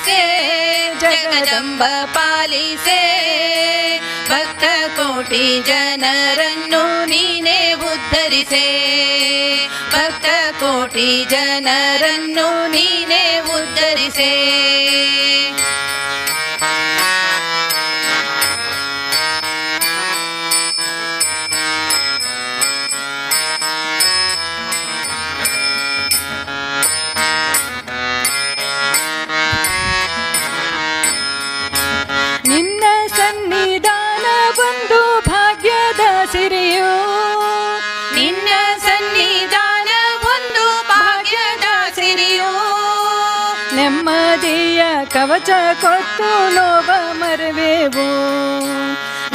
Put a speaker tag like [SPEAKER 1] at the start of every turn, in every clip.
[SPEAKER 1] ಪಾಲಿಸೆ, ಜಗದಂಬ ಪಾಲಿಸೆ. ಭಕ್ತ ಕೋಟಿ ಜನರನ್ನು ನೀನೇ ಉದ್ಧರಿಸೆ, ಭಕ್ತ ಕೋಟಿ ಜನರನ್ನು ನೀನೇ ಉದ್ಧರಿಸೆ.
[SPEAKER 2] ನಿನ್ನ ಸನ್ನಿಧಾನ ಬಂದು ಭಾಗ್ಯದ ಸಿರಿಯು,
[SPEAKER 1] ನಿನ್ನ ಸನ್ನಿಧಾನ ಒಂದು ಭಾಗ್ಯದ ಸಿರಿಯು.
[SPEAKER 2] ನೆಮ್ಮದಿಯ ಕವಚ ಕೊತ್ತು ನೋವ ಮರೆವೆವು,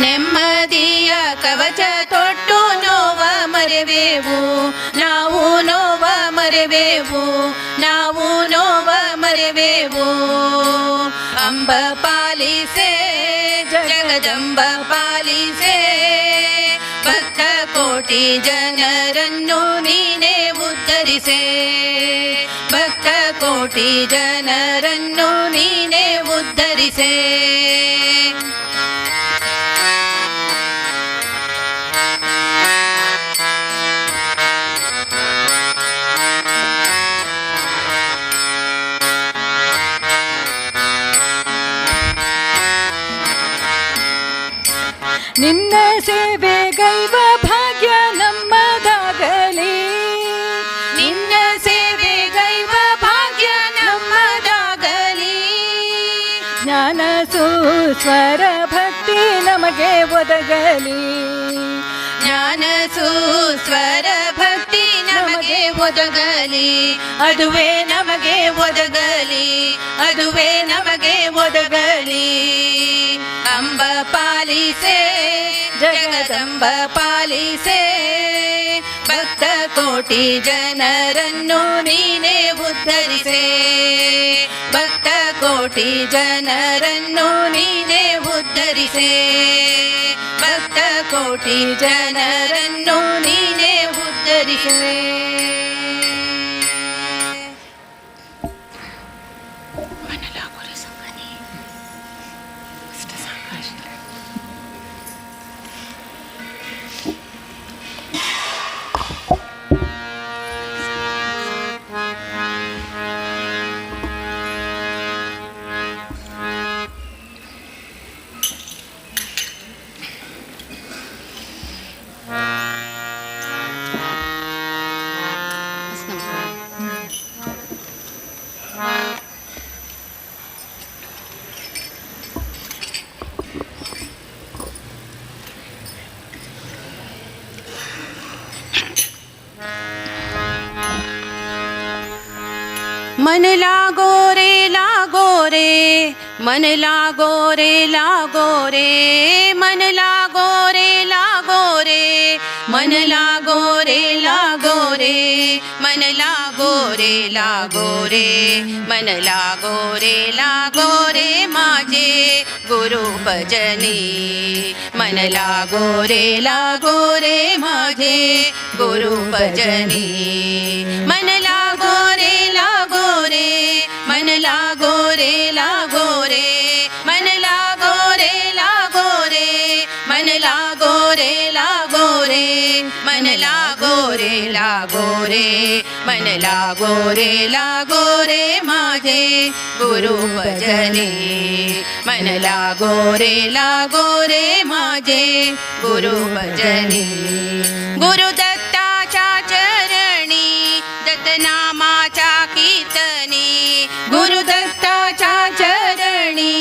[SPEAKER 1] ನೆಮ್ಮದಿಯ ಕವಚ ತೊಟ್ಟು ನೋವ ಮರೆವೆವು, ನಾವು ನೋವ ಮರೆವೆವು, ನಾವು ನೋವ ಮರೆವೆವು. ಅಂಬ ಪಾಲಿಸೆ, ಜಗದಂಬ ಪಾಲಿಸೆ. ಭಕ್ತ ಕೋಟಿ ಜನರನ್ನು ನೀನೇ ಉದ್ಧರಿಸೆ, ಭಕ್ತ ಕೋಟಿ ಜನರನ್ನು ನೀನೇ ಉದ್ಧರಿಸೆ.
[SPEAKER 2] ನಿನ್ನ ಸೇವೆಗೈವ ಭಾಗ್ಯ ನಮ್ಮದಾಗಲಿ,
[SPEAKER 1] ನಿನ್ನ ಸೇವೆಗೈವ ಭಾಗ್ಯ ನಮ್ಮದಾಗಲಿ.
[SPEAKER 2] ಜ್ಞಾನ ಸುಸ್ವರ ಭಕ್ತಿ ನಮಗೆ ಒದಗಲಿ,
[SPEAKER 1] ಜ್ಞಾನ ಸುಸ್ವರ ಭಕ್ತಿ ನಮಗೆ ಒದಗಲಿ, ಅದುವೇ ನಮಗೆ ಒದಗಲಿ, ಅದುವೇ ನಮಗೆ ಒದಗಲಿ. ಅಂಬ ಪಾಲಿಸೆ, ಜಗದಂಬ ಪಾಲಿಸೆ. ಭಕ್ತ ಕೋಟಿ ಜನರನ್ನು ನೀನೇ ಉದ್ಧರಿಸೆ, ಭಕ್ತ ಕೋಟಿ ಜನರನ್ನು ನೀನೇ ಉದ್ಧರಿಸೆ. ಭಕ್ತ ಕೋಟಿ ಜನರನ್ನು ನೀನೇ ಉದ್ಧರಿಸೆ. मन लागो रे लागो रे, मन लागो रे लागो रे, मन लागो रे लागो रे, मन लागो रे लागो रे, मन लागो रे लागो रे, मन लागो रे लागो रे माझे गुरु भजनी. मन लागो रे लागो रे माझे गुरु भजनी. मन लागो रे लागो रे, मन लागो रे लागो रे, मन लागो रे लागो रे, मन लागो रे लागो रे, मन लागो रे लागो रे, मन लागो रे लागो रे माझे गुरु भजनी. मन लागो रे लागो रे माझे गुरु भजनी. गुरुदत्ताच्या चरणी दत्तनामाच्या कीर्तनी, गुरुदत्ताच्या चरणी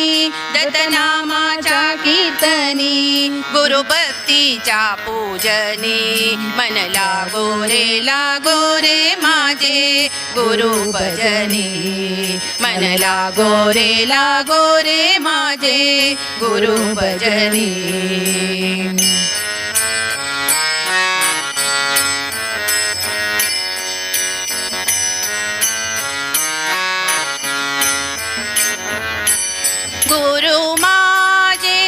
[SPEAKER 1] दत्तनामाच्या कीर्तनी, गुरुभक्तीच्या पूजनी. मन लागो रे लागो रे माझे गुरु भजनी. मन लागो रे लागो रे माझे गुरु भजनी. गुरु माझे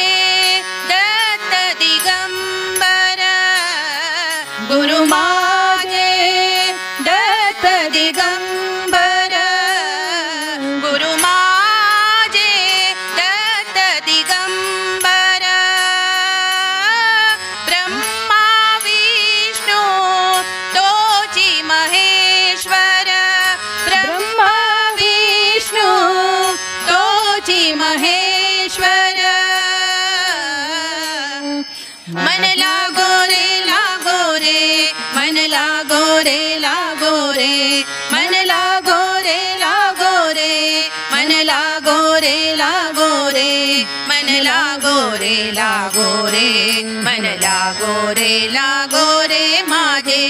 [SPEAKER 1] दत्त दिगंबर, गुरु माझे दत्त दिगंबर, गुरु माझे मन लागो रे लागो रे, मन लागो रे लागो रे, मन लागो रे लागो रे, मन लागो रे लागो रे, मन लागो रे लागो रे, मन लागो रे लागो रे माझे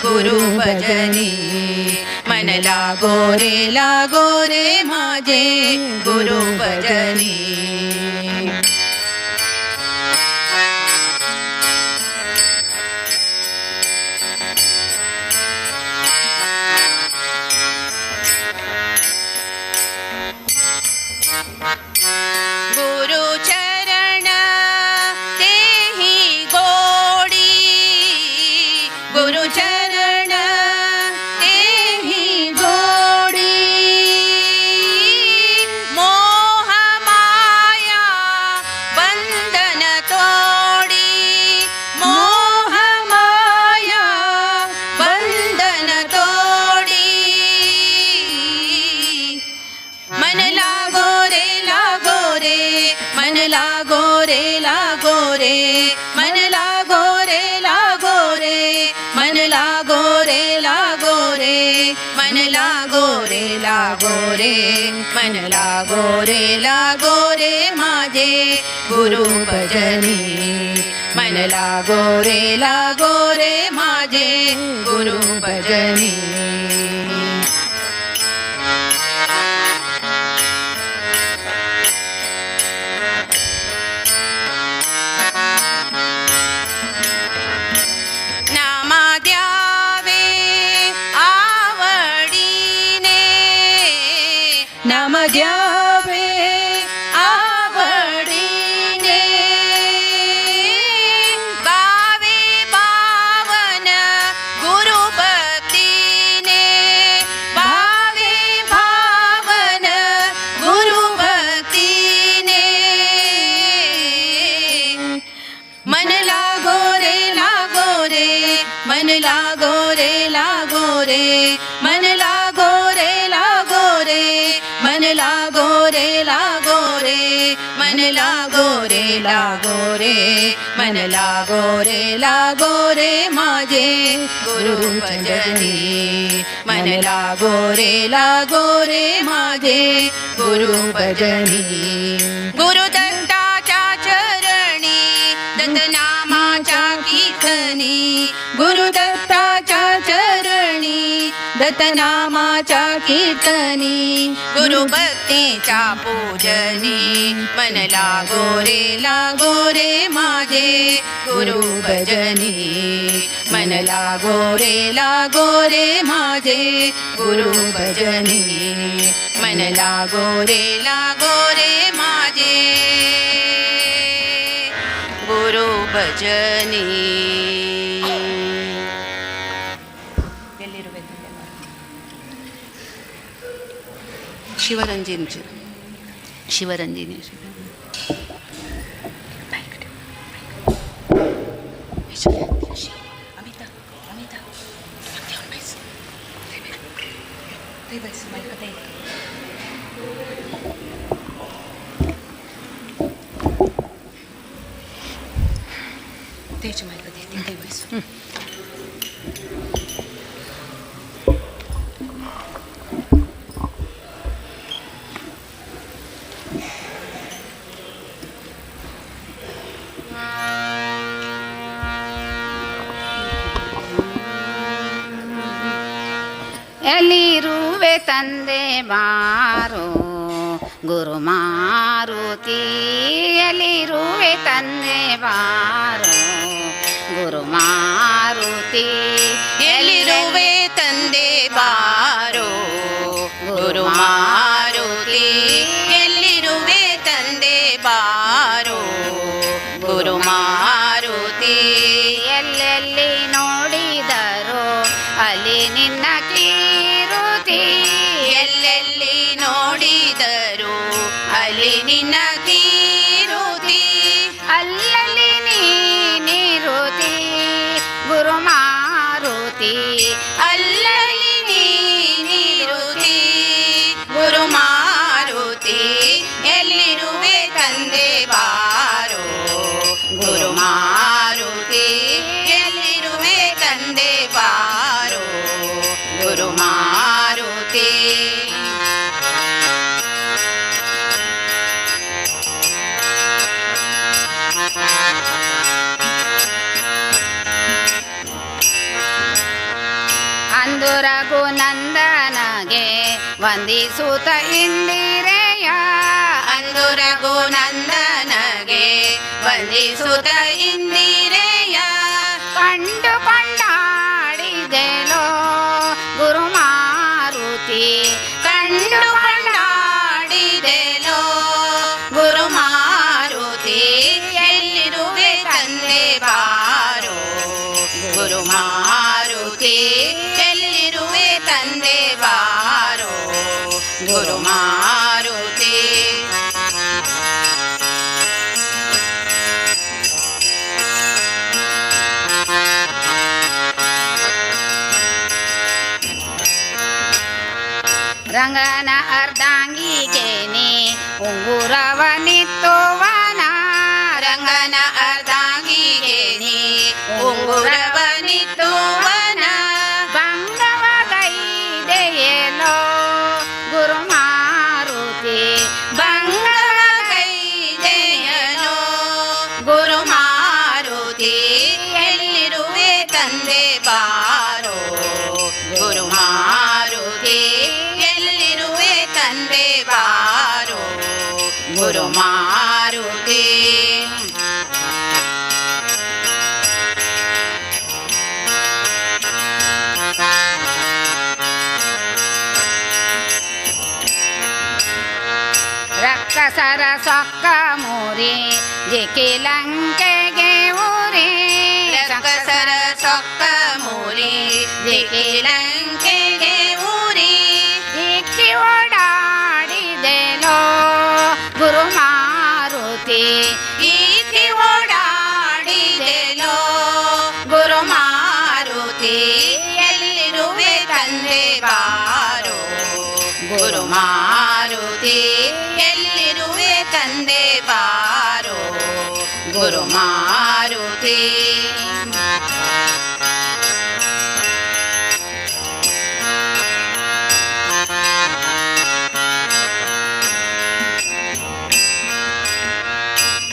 [SPEAKER 1] गुरु भजनी, मन लागो रे लागो रे माझे गुरु भजनी। गुरु चरण तेहि गोडी, गुरु चरण तेहि गोडी, मोह माया बंधन तोडी, मोह माया बंधन तोडी, मन लागो रे लागो रे, मन लागो रे लागो रे, मन लागो रे लागो रे, मन लागो रे लागो रे, मन लागो रे लागो रे, मन लागो रे लागो रे माझे गुरु भजनी, मन लागो रे लागो रे माझे गुरु भजनी। नाम द्यावे आवडीने,
[SPEAKER 2] नाम द्यावे
[SPEAKER 1] आवडीने, गावे पावन गुरु भक्तीने, गावे पावन गुरु भक्तीने, मन लागो रे लागो रे, मन लागो रे लागो रे, मन लागो रे लागो रे, मन लागो रे लागो रे, मन लागो रे लागो रे, मन लागो रे लागो रे माझे गुरु भजनी, मन लागो रे लागो रे माझे गुरु भजनी। गुरु दत्ताच्या चरणी दत्तनामाच्या कीर्तनी, गुरु दत्ताच्या चरणी दत्तनामाच्या कीर्तनी, गुरु भक्तीच्या पूजनी, मन लागो रे लागो रे माझे गुरु भजनी, मन लागो रे लागो रे माझे गुरु भजनी, मन लागो रे लागो रे माझे गुरु भजनी। ಶಿವರಂಜಿನಿ, ಶಿವರಂಜಿನಿ.
[SPEAKER 3] ಎಲ್ಲಿರುವೆ ತಂದೆ ಬಾರೋ ಗುರು ಮಾರುತಿ, ಎಲ್ಲಿರುವೆ ತಂದೆ ಬಾರೋ ಗುರು ಮಾರುತಿ,
[SPEAKER 1] ಎಲ್ಲಿರುವೆ ತಂದೆ ಬಾರೋ ಗುರು ಮಾರುತಿ, ಎಲ್ಲಿರುವೆ ತಂದೆ ಬಾರೋ ಗುರು ಮಾರುತಿ,
[SPEAKER 3] ಎಲ್ಲೆಲ್ಲಿ ನೋಡಿದರು ಅಲ್ಲಿ ನಿನ್ನ ಕೀರುತಿ,
[SPEAKER 1] ಎಲ್ಲೆಲ್ಲಿ ನೋಡಿದರು ಅಲ್ಲಿ ನಿನ್ನ ಕೀರುತಿ,
[SPEAKER 3] ಅಲ್ಲಲ್ಲಿ ನೀನಿರುತಿ ಗುರು ಮಾರುತಿ,
[SPEAKER 1] ಅಲ್ಲಲ್ಲಿ ನೀನಿರುತಿ ಗುರು
[SPEAKER 3] ರಘುನಂದನಗೆ ವಂದಿಸುತ್ತ ಇಂದಿರೆಯ,
[SPEAKER 1] ಅಂದು ರಘುನಂದನಗೆ ವಂದಿಸುತ್ತ ಇಂದಿರೆಯ,
[SPEAKER 3] ಕಂಡು ಕೊಂಡಾಡಿದೆಲೋ ಗುರು ಮಾರುತಿ,
[SPEAKER 1] ಕಂಡು ಕೊಂಡಾಡಿದೆಲೋ ಗುರು ಮಾರುತಿ, ಎಲ್ಲಿರುವೆ ತಂದೆ ಬಾರೋ ಗುರು ಮಾರುತಿ, ಎಲ್ಲಿರುವೆ ತಂದೆ ಬಾರೋ ಗುರು ಮಾರುತಿ.
[SPEAKER 3] ರಂಗನ ಅರ್ಧಾಂಗಿಗೆ ನೀ ಉಂಗುರವನಿತ್ತುವನ,
[SPEAKER 1] ರಂಗನ ಅರ್ಧಾಂಗಿಗೆ ನೀ ಉಂಗುರವನಿತ್ತುವನ,
[SPEAKER 3] ಭಂಗವ ಗೈದೆಯಲೋ ಗುರು ಮಾರುತಿ,
[SPEAKER 1] ಭಂಗವ ಗೈದೆಯಲೋ ಗುರು ಮಾರುತಿ, ಎಲ್ಲಿರುವೆ ತಂದೆ ಬಾರೋ ಗುರು ಮಾರುತಿ, ಎಲ್ಲಿರುವೆ ತಂದೆ ಬಾರೋ ಗುರು ಮಾರುತಿ.
[SPEAKER 3] ರಕ್ಕಸರ ಸೊಕ್ಕ ಮೂರಿ ಜಿಕಿ ಲಂಕೆಗೆ ಊರಿ,
[SPEAKER 1] ರಕ್ಕಸರ ಸೊಕ್ಕ ಮೂರಿ ಜಿಕಿ ಲಂಕೆಗೆ ಊರಿ,
[SPEAKER 3] ಇಕ್ಕಿ ಓಡಾಡಿದೆಲೋ ಗುರು ಮಾರುತಿ,
[SPEAKER 1] ಈಕಿ ಓಡಾಡಿದೆಲೋ ಗುರು ಮಾರುತಿ, ಎಲ್ಲಿರುವೆ ತಂದೆ ಬಾರೋ ಗುರು ಮಾರುತಿ, ಎಲ್ಲಿರುವೆ ತಂದೆ ಬಾರೋ ಗುರು ಮಾರುತಿ.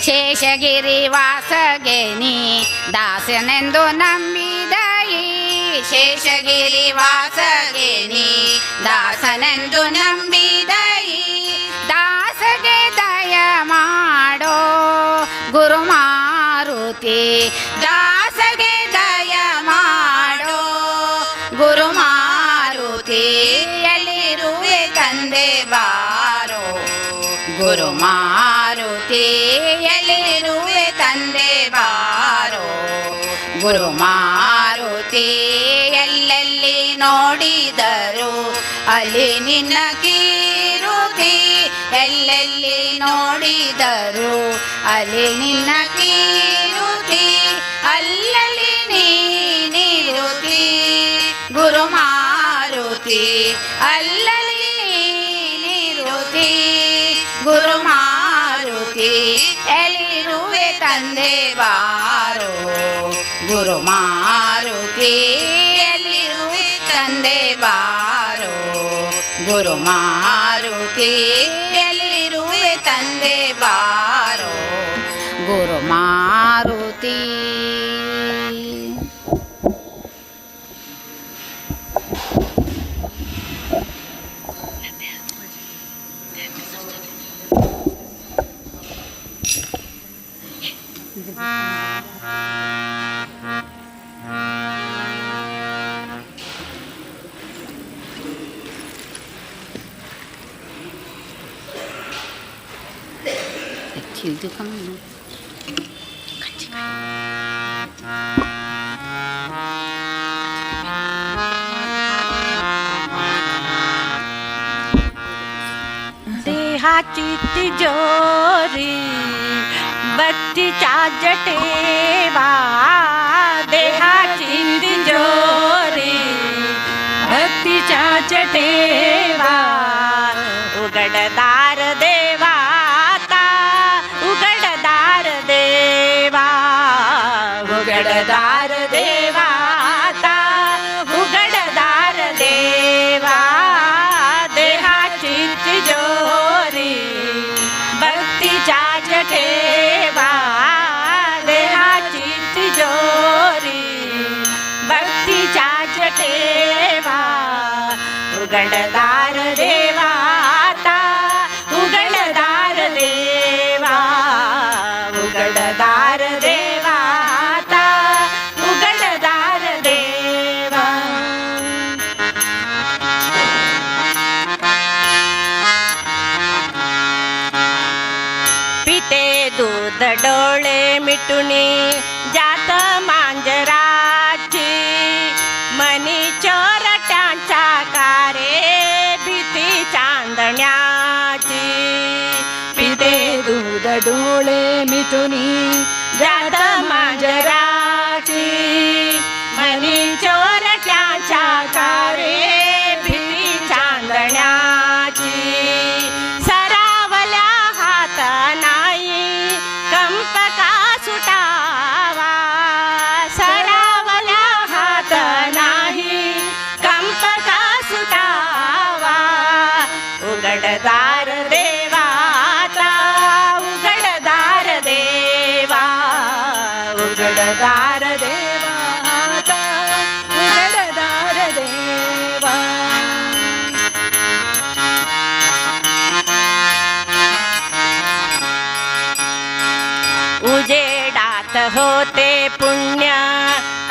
[SPEAKER 3] ಶೇಷಗಿರಿ ವಾಸಗೆ ನೀ ದಾಸನೆಂದು ನಂಬಿದಯಿ,
[SPEAKER 1] ಶೇಷಗಿರಿ ವಾಸಗೆ ನೀ ದಾಸನೆಂದು ನಂಬಿದಯಿ,
[SPEAKER 3] ದಾಸಗೆ ದಯ ಮಾಡೋ ಗುರು ಮಾರುತಿ,
[SPEAKER 1] ದಾಸಗೆ ದಯ ಮಾಡೋ ಗುರು ಮಾರುತಿ, ಎಲ್ಲಿರುವೆ ತಂದೆ ಬಾರೋ ಗುರು ಮಾರುತಿ, ಎಲ್ಲಿರುವೆ ತಂದೆ ಬಾರೋ ಗುರು ಮಾರುತಿ, ಎಲ್ಲೆಲ್ಲಿ ನೋಡಿದರು ಅಲ್ಲಿ ನಿನ್ನ ಕೀರುತಿ, ಎಲ್ಲೆಲ್ಲಿ ನೋಡಿದರು ಅಲ್ಲಿ ನಿನ್ನ ಕೀರುತಿ, ಅಲ್ಲಲ್ಲಿ ನೀನಿರುತಿ ಗುರು ಮಾರುತಿ, ಅಲ್ಲಲ್ಲಿ ನೀನಿರುತಿ ಗುರು ಮಾರುತಿ, ಎಲ್ಲಿರುವೆ ತಂದೆ ಬಾರೋ ಗುರು ಮಾರುತಿ, ಎಲ್ಲಿರುವೆ ತಂದೆ ಬಾರೋ ಗುರು ಮಾರುತಿ, ಎಲ್ಲಿರುವೆ ತಂದೆ ಬಾರೋ
[SPEAKER 3] ಗುರು ಮಾರುತಿ. 길도 가면 같이 가요.
[SPEAKER 2] देहाची तिजोरी बत्तीच्या जटेवा, देहाची तिजोरी भक्तीच्या जटेवा, उघडदार देवाता, उघडदार देवा, उघडदार देवाता, उघडदार देवा, देहाची तिजोरी भक्तीच्या जठेवा, देहाची तिजोरी भक्तीच्या जठेवा. उघडदार देवा आता उघडदार देवा उघडदार देवा आता उघडदार देवा. पिते दूध डोळे मिटुनी जात मांजराची मनी चोरट्यांच्या कारे भीती चांदण्याची. पिते दूध डोळे मिटुनी जात मांजराची मनी चोरट्यांच्या कारे भीती चांदण्याची. सरावल्या हात नाही कंप का सुटावा सरावल्या हात नाही कंप का सुटावा. उघडदार देवा आता उघडदार देवा उघडदार देवा आता उघडदार देवा. उजेडात होते पुण्य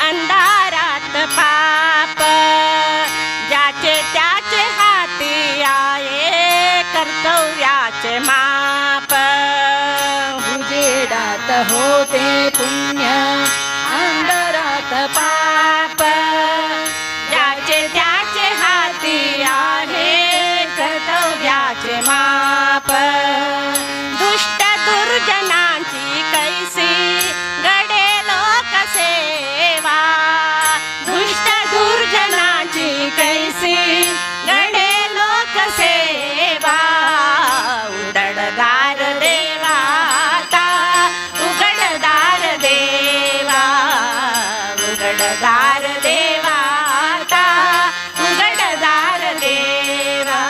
[SPEAKER 2] अंधारात पाप ज्याचे त्याचे हाती आहे कर्तव्याचे माप.
[SPEAKER 4] उजेडात होते पुण्य अंधारात पाप
[SPEAKER 2] ज्याचे त्याचे हाती आहे कर्तव्याचे माप. दुष्ट दुर्जनांची कैसी घडे लोकसेवा दुष्ट दुर्जनांची कैसी घडे लोकसेवा. उघडदार देवा आता उघडदार देवा उघडदार देवा आता उघडदार देवा.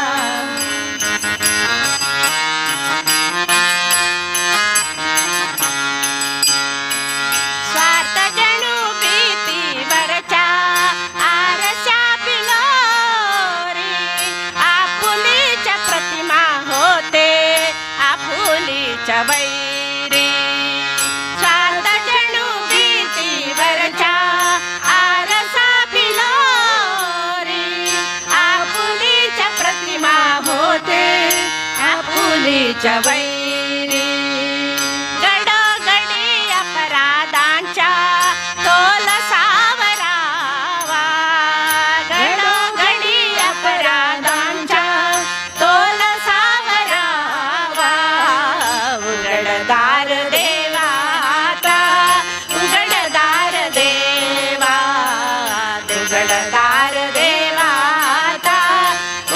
[SPEAKER 2] स्वार्थ जणू भीतीवरच्या आरशा बिलोरी आपुलीच्या प्रतिमा होते आपुलीच्या वैरी. स्वार्थ जणू भीतीवरच्या आरसा बिलोरी आपुलीच्या प्रतिमा होते आपुलीच्या वैरी. गडोगडी अपराधांच्या तोल सावरावा गडोगडी अपराधांच्या तोल सावरावा. उघडदार देवा आता उघडदार देवा उघडदार देवा आता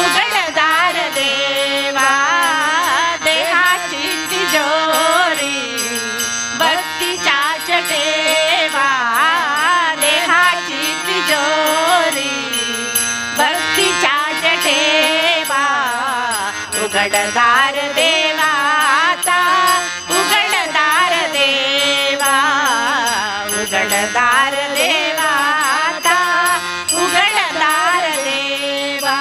[SPEAKER 2] उघडदार देवा. देहाची तिजोरी भक्तीच्या चटेवा देहाची तिजोरी भक्तीच्या चटेवा. उघडदार देवा आता उघडदार देवा उघडदार देवा आता उघडदार देवा.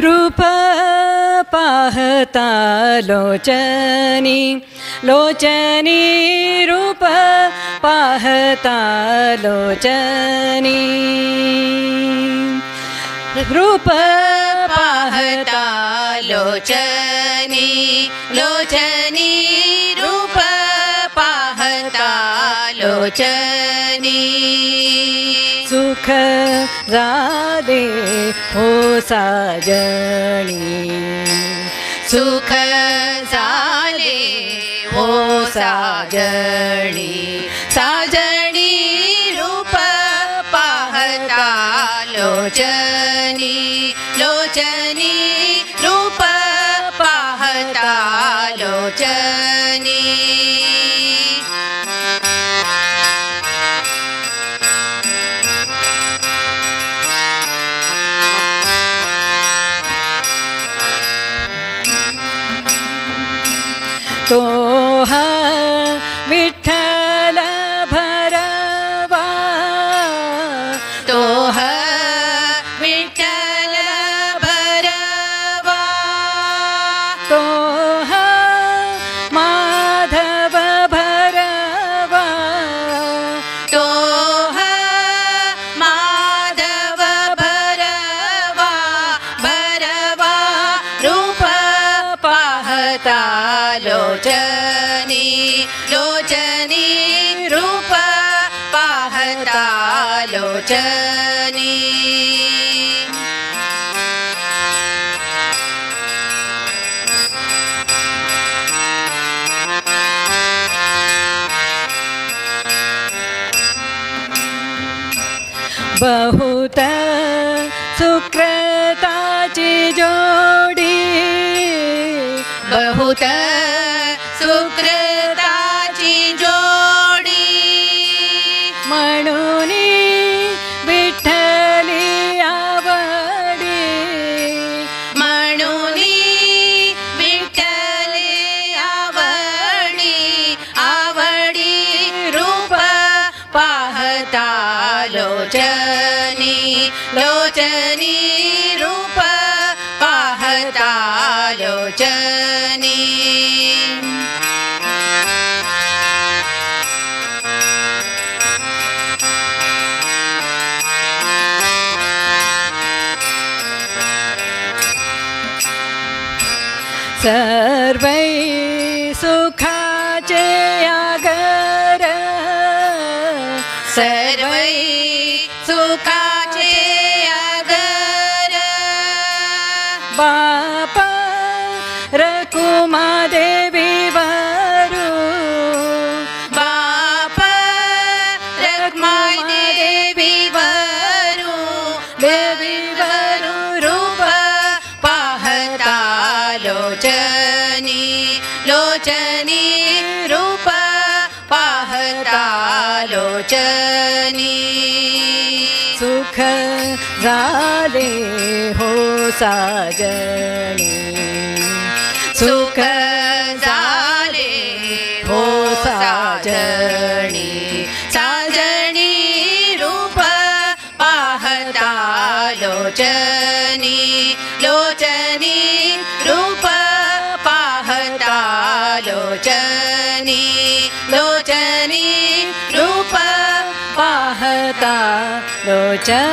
[SPEAKER 4] रूप पाहता लोचनी लोचनी रूप पाहता लोचनी रूप
[SPEAKER 1] पाहता लोचनी लोचनी रूप पाहता लोचनी.
[SPEAKER 4] सुख झाले हो साजणी,
[SPEAKER 1] सुख झाले हो साजणी, साजणी रूप पाहता लोचनी लोचनी रूप पाहता लोचनी.
[SPEAKER 4] तोह विठ्ठल भरवा,
[SPEAKER 1] तोह विठ्ठल भरवा,
[SPEAKER 4] तोह माधव भरवा,
[SPEAKER 1] तोह माधव भरवा, भरवा रूप पाहता लोचनी लोचनी रूप पाहता लोचनी.
[SPEAKER 4] बहुत सुकृताची जोडी,
[SPEAKER 1] बहुत सुकृताची जोडी,
[SPEAKER 4] म्हणून विठ्ठली आवडी,
[SPEAKER 1] म्हणून विठ्ठली आवडी, आवडी रूप पाहता लोचनी लोचनी रूप पाहता लोचनी.
[SPEAKER 4] सर्वै सुखाचे आगर,
[SPEAKER 1] सर्वै सुखाचे आगर,
[SPEAKER 4] बाप रकुमा देवी वरू,
[SPEAKER 1] बाप रखमाई देवी वरू, देवी वरू रूप पाहता लोचनी लोचनी रूप पाहता लोचनी.
[SPEAKER 4] सुख झाले हो साजणी,
[SPEAKER 1] सुख झाले हो साजणी, साजणी रूप पाहता लोचनी लोचनी रूप पाहता लोचनी लोचनी रूप
[SPEAKER 4] पाहता लोचनी.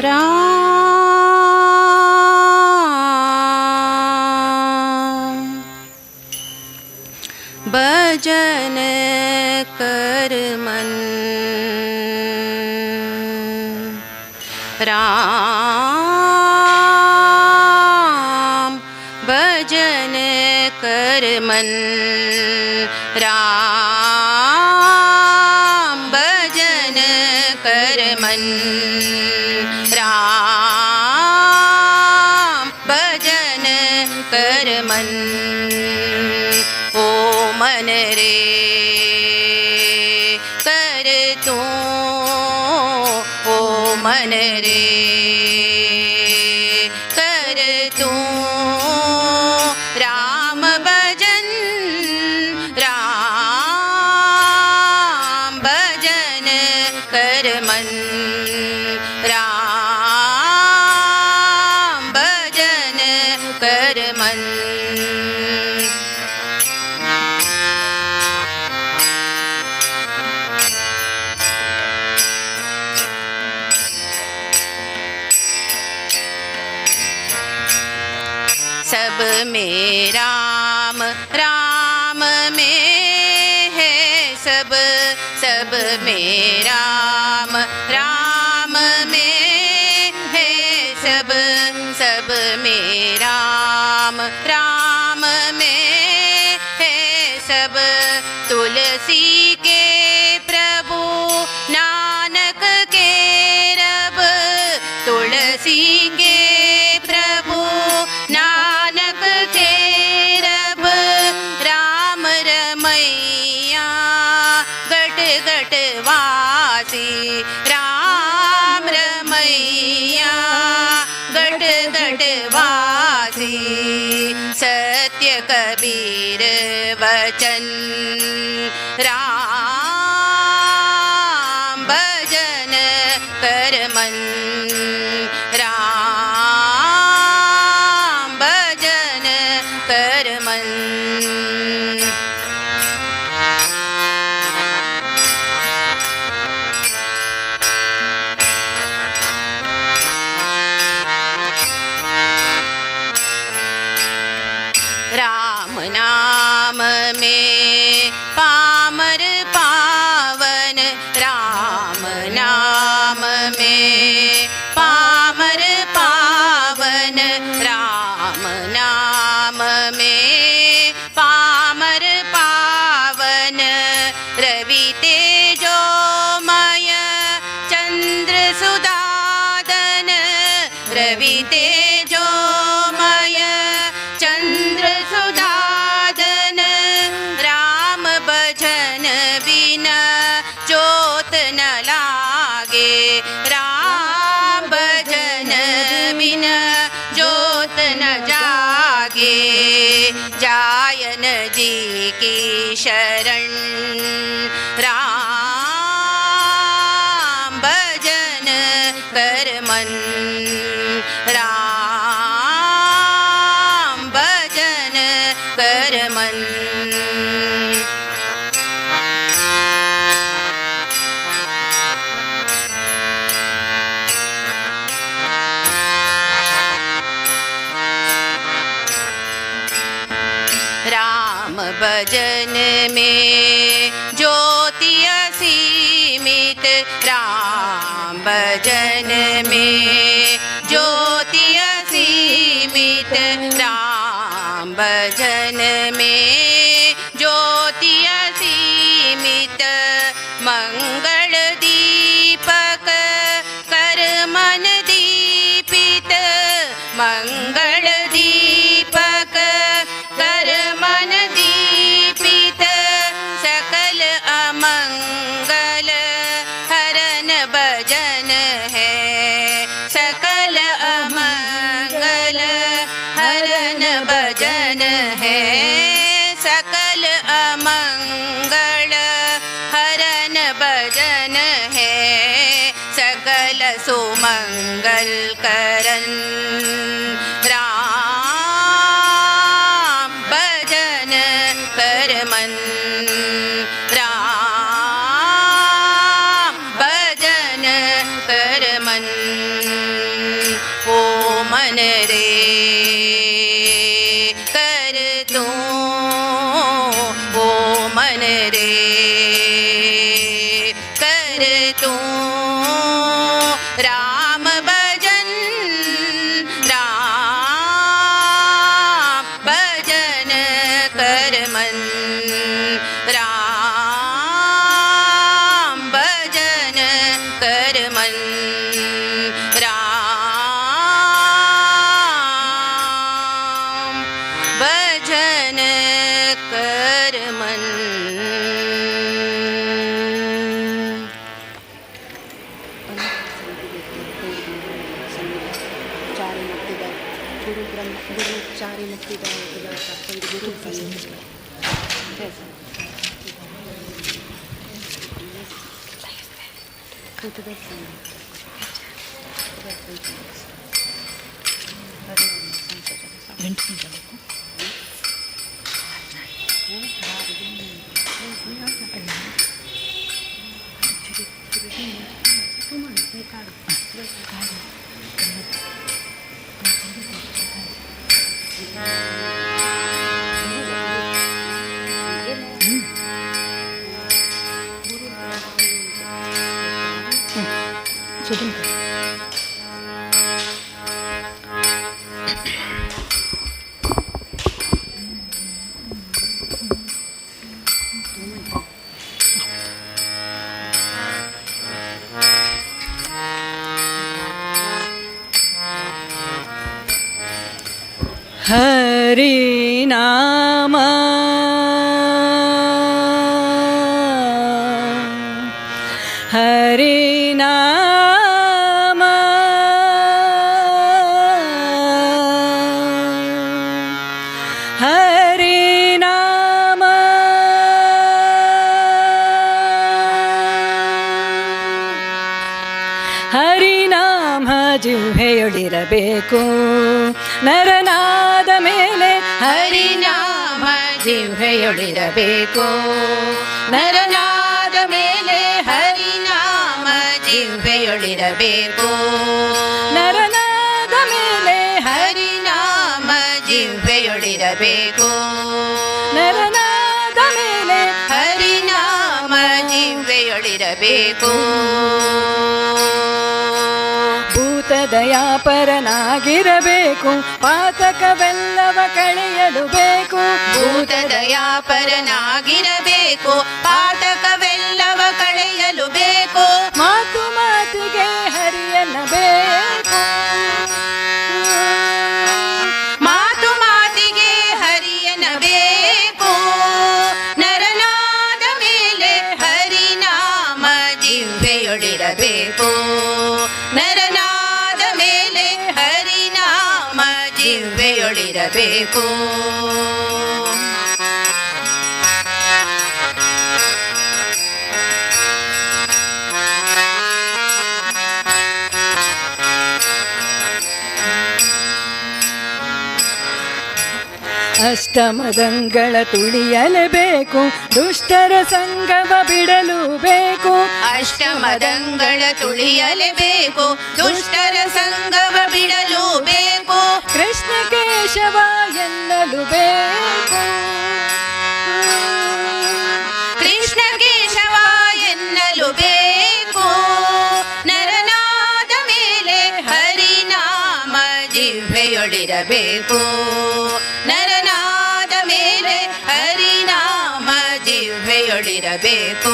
[SPEAKER 1] राम भजन कर मन, राम भजन कर मन, राम भजन कर मन, राम भजन कर मन। ओ मन रे कर तू, ओ मन रे कर तू। सब में राम राम में है सब, सब में राम राम में है सब, सब में राम राम में है सब। तुलसी के प्रभु नानक के रब, तुलसी के प्रभु नानक के रब। राम रमैया घट घट वासी, राम रमैया घट घट वासी। सत्य कबीर वचन राम भजन कर मन, राम भजन कर मन। राम नाम में पामर पावन, राम नाम में पामर पावन, राम नाम में पामर पावन। रवि तेजोमय चंद्र सुदादन, रवि तेजोमय चंद्र सुदादन। राम भजन बिना जोत न लागे, राम भजन बिना जोत न जागे। जायन जी की शरण राम भजन कर मन, राम भजन कर मन। राम भजन में ज्योति असीमित, राम भजन में ज्योति असीमित, राम भजन में ज्योति असीमित। मंगल दीपक कर मन दीपित, मंगल दीपक कर मन दीपित। सकल अमंगल हरन भजन है, सकल अमंगल हरन भजन है, सकल अमंगल हरन भजन है। सकल सुमंगल करन राम भजन कर मन, राम भजन कर मन। ओ मन रे कर तू, ओ मन रे कर तू राम भजन, राम भजन कर मन, राम भजन कर मन, राम भजन कर मन।
[SPEAKER 5] चारे मुक्तिदायक गुरु ब्रह्म गुरु चारे मुक्तिदायक गुरु
[SPEAKER 4] ಹರಿ ನಾಮ ಹರಿ ನಾಮ ಹರಿ ನಾಮ ಹರಿನಾಮ ಜಿಹ್ವೆಯೊಳಿರಬೇಕು ನರನಾದ ಮೇಲೆ.
[SPEAKER 1] ಹರಿನಾಮ ಜಿಹ್ವೆಯೊಳಿರಬೇಕು ನರನಾದ ಮೇಲೆ. ಹರಿನಾಮ ಜಿಹ್ವೆಯೊಳಿರಬೇಕು
[SPEAKER 4] ನರನಾದ ಮೇಲೆ.
[SPEAKER 1] ಹರಿನಾಮ ಜಿಹ್ವೆಯೊಳಿರಬೇಕು
[SPEAKER 4] ನರನಾದ ಮೇಲೆ.
[SPEAKER 1] ಹರಿನಾಮ ಜಿಹ್ವೆಯೊಳಿರಬೇಕು.
[SPEAKER 4] ಭೂತದಯಾಪರನಾಗಿರಬೇಕು, ಪಾತಕವೆಲ್ಲವ ಕಳೆಯಲು ಬೇಕು.
[SPEAKER 1] ಭೂತದಯಾಪರನಾಗಿರಬೇಕು, ಪಾತಕವೆಲ್ಲವ ಕಳೆಯಲು ಬೇಕು.
[SPEAKER 4] ಮಾತು ಮಾತಿಗೆ ಹರಿಯನ್ನಬೇಕು.
[SPEAKER 1] ಮಾತು ಮಾತಿಗೆ ಹರಿಯನಬೇಕು. ನರನಾದ ಮೇಲೆ ಹರಿನಾಮ ಜಿಹ್ವೆಯೊಳಿರಬೇಕು. ನರನಾದ ಮೇಲೆ ಹರಿನಾಮ ಜಿಹ್ವೆಯೊಳಿರಬೇಕು.
[SPEAKER 4] ಅಷ್ಟಮದಂಗಳ ತುಳಿಯಲೇಬೇಕು, ದುಷ್ಟರ ಸಂಗವ ಬಿಡಲು ಬೇಕು.
[SPEAKER 1] ಅಷ್ಟಮದಂಗಳ ತುಳಿಯಲೇಬೇಕು, ದುಷ್ಟರ ಸಂಗವ ಬಿಡಲು ಬೇಕು.
[SPEAKER 4] ಕೃಷ್ಣ ಕೇಶವ ಎನ್ನಲು ಬೇಕು.
[SPEAKER 1] ಕೃಷ್ಣ ಕೇಶವ ಎನ್ನಲು ಬೇಕು. ನರನಾದ ಮೇಲೆ ಹರಿನಾಮ ಜಿಹ್ವೆಯೊಳಿರಬೇಕು. ನರನಾದ ಮೇಲೆ ಹರಿನಾಮ ಜಿಹ್ವೆಯೊಳಿರಬೇಕು.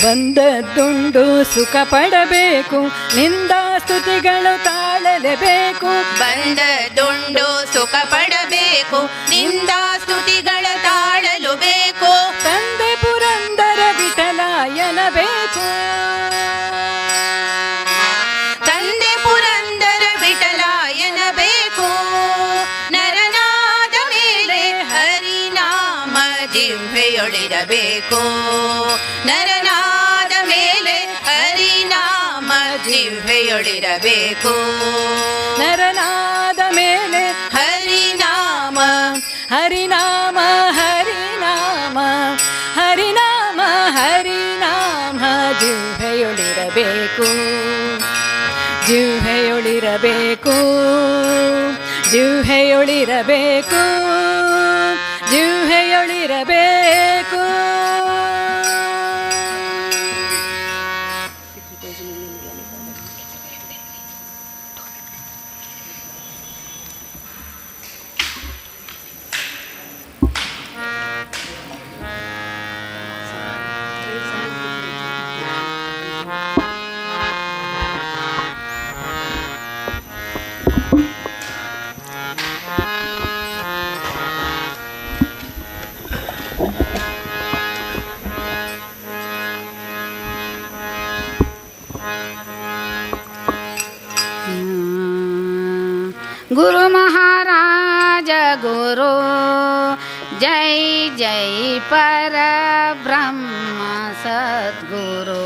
[SPEAKER 4] ಬಂದದ್ದುಂಡು ಸುಖ ಪಡಬೇಕು, ನಿಂದಾ ಸ್ತುತಿಗಳು ತಾಳಲೇಬೇಕು.
[SPEAKER 1] ಬಂದದುಂಡು ಸುಖ ಪಡಬೇಕು, ನಿಂದಾ ಸ್ತುತಿಗಳ ತಾಳಲು ಬೇಕು.
[SPEAKER 4] ತಂದೆ ಪುರಂದರ ವಿಠಲಾಯನಬೇಕು.
[SPEAKER 1] ತಂದೆ ಪುರಂದರ ವಿಠಲಾಯನಬೇಕು. ನರನಾದ ಮೇಲೆ ಹರಿನಾಮ ಜಿಹ್ವೆಯೊಳಿರಬೇಕು. ನರನಾದ ಮೇಲೆ ಹರಿನಾಮ ಜಿಹ್ವೆಯೊಳಿರಬೇಕು.
[SPEAKER 4] ನರನಾದ ಮೇಲೆ
[SPEAKER 1] ಹರಿನಾಮ
[SPEAKER 4] ಹರಿನಾಮ ಹರಿನಾಮ ಹರಿನಾಮ ಹರಿನಾಮ ಜಿಹ್ವೆಯೊಳಿರಬೇಕು. ಜಿಹ್ವೆಯೊಳಿರಬೇಕು, ಜಿಹ್ವೆಯೊಳಿರಬೇಕು, ಜಿಹ್ವೆಯೊಳಿರಬೇಕು.
[SPEAKER 3] ಗುರು ಮಹಾರಾಜ ಗುರು ಜೈ ಜೈ ಪರಬ್ರಹ್ಮ ಸದ್ಗುರು.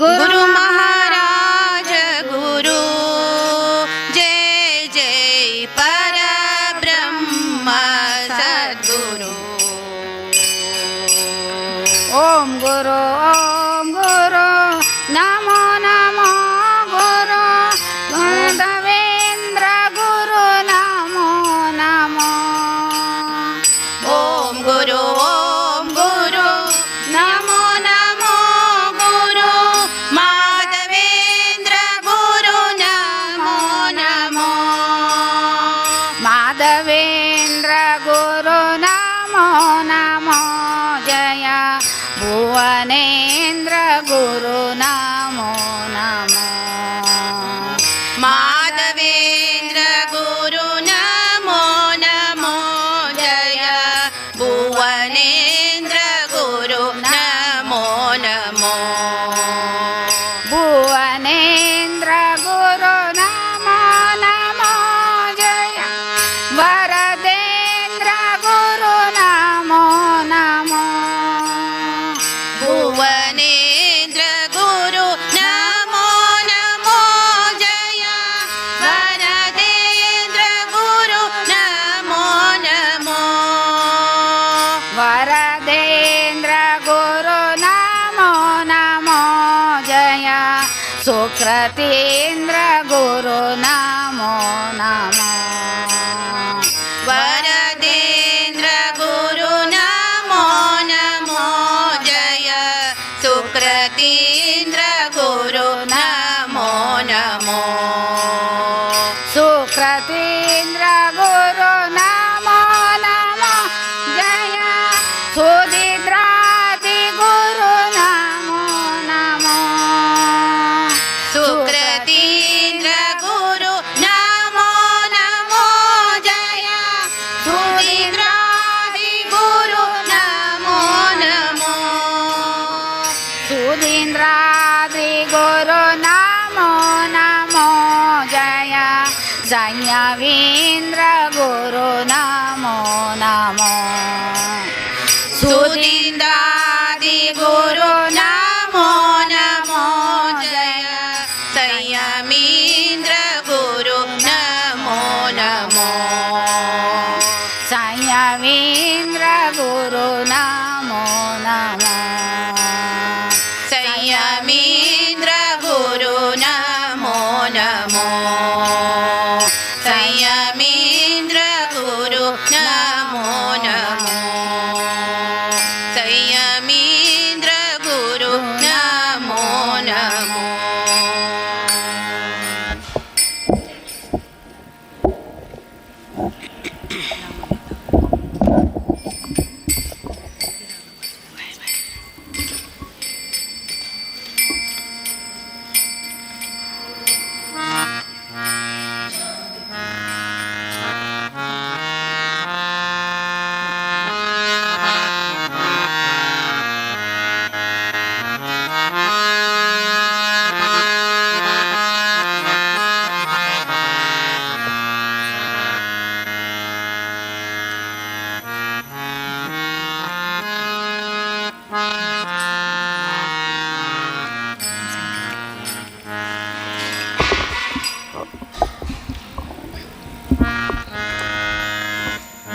[SPEAKER 1] ಗುರು ಮಹಾರಾಜ ಗುರು ಜೈ ಜೈ ಪರಬ್ರಹ್ಮ ಸದ್ಗುರು.
[SPEAKER 3] ಓಂ ಗುರು ಓಂ ಗುರು ನಮೋ ನಮೋ ಗುರು ಮಾಧವೇಂದ್ರ ಗುರು ನಮೋ ನಮೋ.
[SPEAKER 1] ಓಂ ಗುರು ಓಂ ಗುರು ನಮೋ ನಮೋ ಗುರು ಮಾಧವೇಂದ್ರ ಗುರು ನಮೋ ನಮೋ. राघवेन्द्र गुरु नमो नमो जय भुवनेन्द्र गुरु नमो नमो।
[SPEAKER 3] भुवनेन्द्र गुरु नमो नमो जय वरदेन्द्र गुरु नमो नमो।
[SPEAKER 1] भुवनेन्द्र गुरु नमो नमो जय वरदेन्द्र गुरु नमो नमो।
[SPEAKER 3] वरदेन्द्र गुरु नमो नमो जय सुकृतीन्द्र गुरु नमो नमो।
[SPEAKER 1] वरदेन्द्र गुरु नमो नमो जय सुकृतीन्द्र गुरु नमो नमो।
[SPEAKER 3] सुकृतीन्द्र गुरु नमो नमो जय सुदिद्रादि गुरु नमो नमो।
[SPEAKER 1] सुकृतीन्द्र गुरु नमो नमो जय सुदिन्द्रादि गुरु नमो नमो।
[SPEAKER 3] सुधीन्द्रादि गुरु नमो नमो जय संयवीन्द्र गुरु नमो नमो।
[SPEAKER 1] सुदिन्द्रादि गुरु नमो नमो जय संयमीन्द्र गुरु नमो नमो।
[SPEAKER 3] संयवीन्द्र गुरु नमो नमो।
[SPEAKER 1] संयमीन्द्र गुरु नमो नमो। संयमीन्द्र गुरु नमो नमो। संयमीन्द्र गुरु नमो नमो।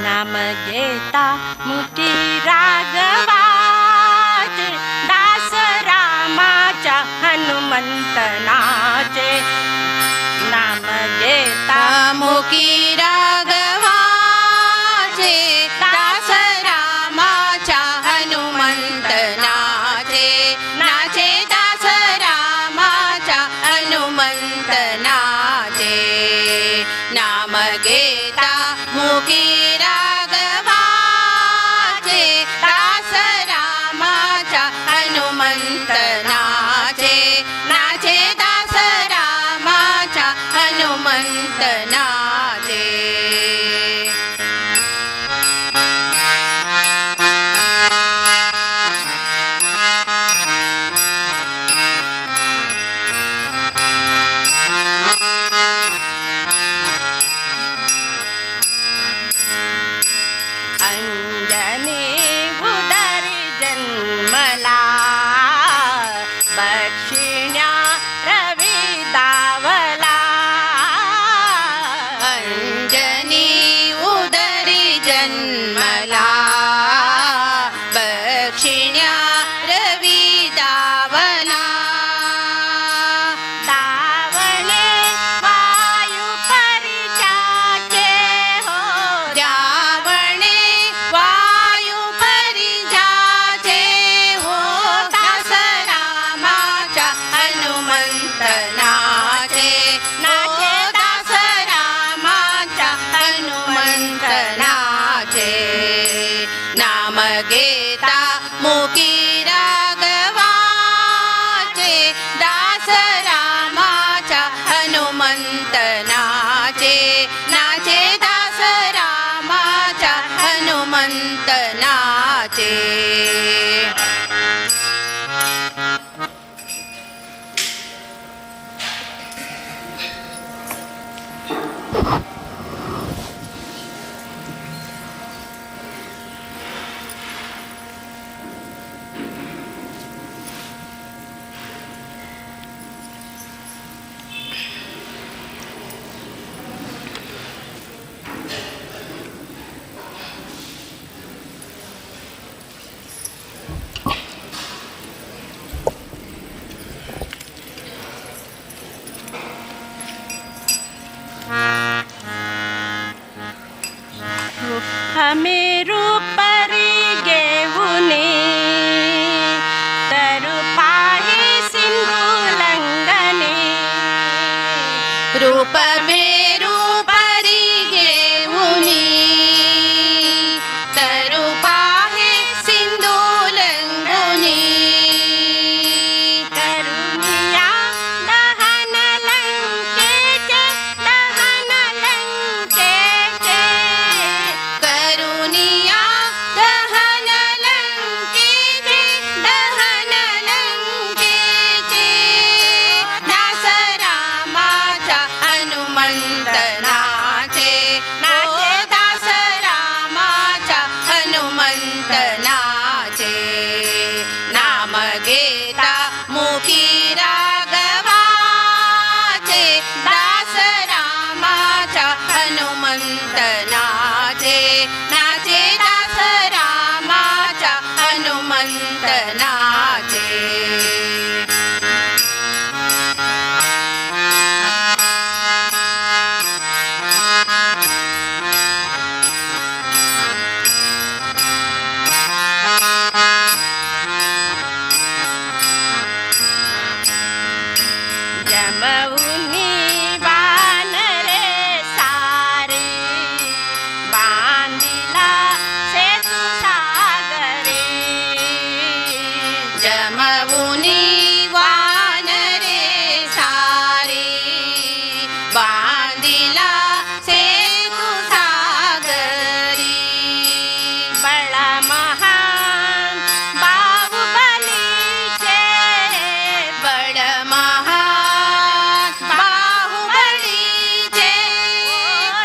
[SPEAKER 2] नाम घेता मुखी राघवाचे, दास रामाच्या हनुमंत नाचे। नाम घेता
[SPEAKER 1] मुखी राघवाचे, दास रामाच्या हनुमंत नाचे। नाचे दास रामाच्या हनुमंत नाचे। नाम घेता मुखी राघवाचे, दास रामाच्या हनुमंत नाचे। नाचे दास रामाच्या हनुमंत नाचे।
[SPEAKER 2] अंजनी उदरी जन्मला, बक्षिण्या रवी दावला। मेरू परी घेऊने तरु पाहे सिंधू लंगने.
[SPEAKER 1] रूप मेरू परी घेऊनी तरु पाहे सिंधू लंगुनी.
[SPEAKER 2] करुणिया दहन लंकेचे दहन लंकेचे.
[SPEAKER 1] करुणिया दहन लंकेचे दहन लंकेचे. दास रामाच्या हनुमंत नाचे नाचे दास रामाच्या हनुमंत नाचे. नाम घेता मुखी राघवाचे दास रामाच्या हनुमंत नाचे नाचे दास रामाच्या हनुमंत नाचे.
[SPEAKER 2] जमवुनी वानरे सारे बांधिला सेतु सागरे.
[SPEAKER 1] जमवुनी वानरे सारे बांधिला सेतु सागरी.
[SPEAKER 2] बळ महान बाहुबलीचे
[SPEAKER 1] बळ महान बाहुबलीचे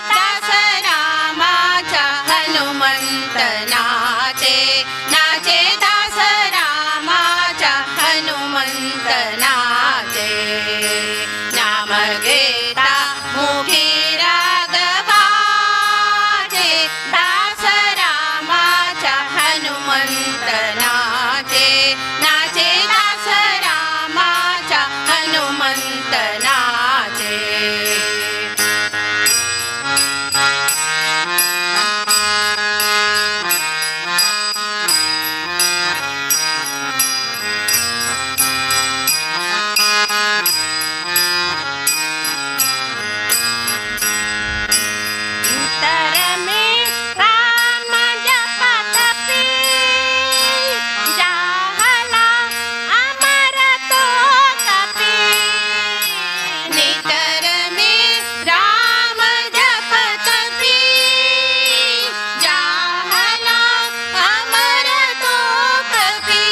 [SPEAKER 1] दास रामाच्या हनुमंत नाचे नाचे दास रामाच्या हनुमंत नाचे. नाम घेता मुखी राघवाचे दास रामाच्या हनुमंत नाचे नाचे दास रामाच्या हनुमंत नाचे.
[SPEAKER 2] तर मी राम जपतपी जाहला अमर तो कपी.
[SPEAKER 1] नितर मी राम जपतपी जाहला अमर तो कपी.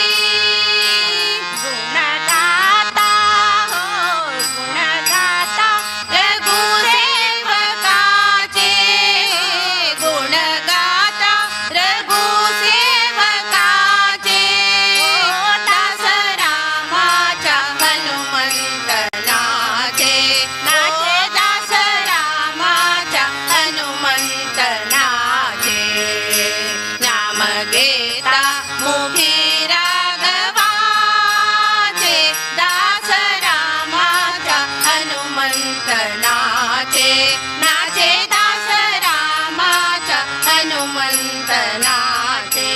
[SPEAKER 2] गुणगाता हो गुणगाता
[SPEAKER 1] रघु सेवकाचे गुण गाता रघु सेवकाचे दास रामाच्या हनुमंत नाचे नाचे दास रामाच्या हनुमंत नाचे. नाम घेता मुखी राघवाचे दास रामाच्या हनुमंत नाचे नाचे दास रामाच्या हनुमंत नाचे.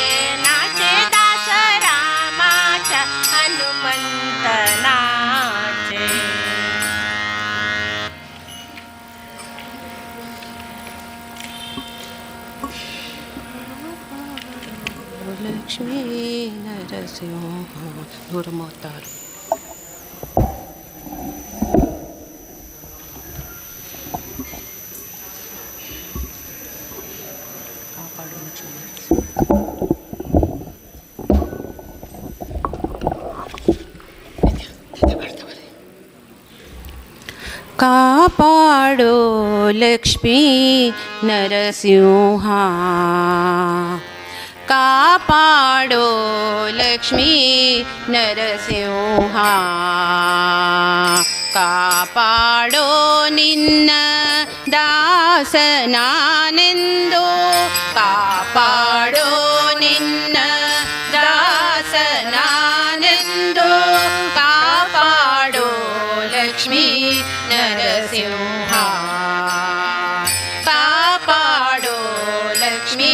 [SPEAKER 2] नाचे दास रामाच्या हनुमंत नाचे.
[SPEAKER 1] लक्ष्मी नरसिंह गुरुमोतार. ಕಾಪಾಡು ಲಕ್ಷ್ಮೀ ನರಸಿಂಹ. ಕಾಪಾಡೋ ಲಕ್ಷ್ಮೀ ನರಸಿಂಹ, ಕಾಪಾಡೋ ಲಕ್ಷ್ಮೀ ನರಸಿಂಹ, ಕಾಪಾಡೋ ನಿನ್ನ ದಾಸನಾನೆಂದು, ಕಾಪಾಡೋ ನಿನ್ನ ದಾಸನಾನೆಂದು, ಕಾಪಾಡೋ ಲಕ್ಷ್ಮೀ ನರಸಿಂಹ, ಕಾಪಾಡೋ ಲಕ್ಷ್ಮೀ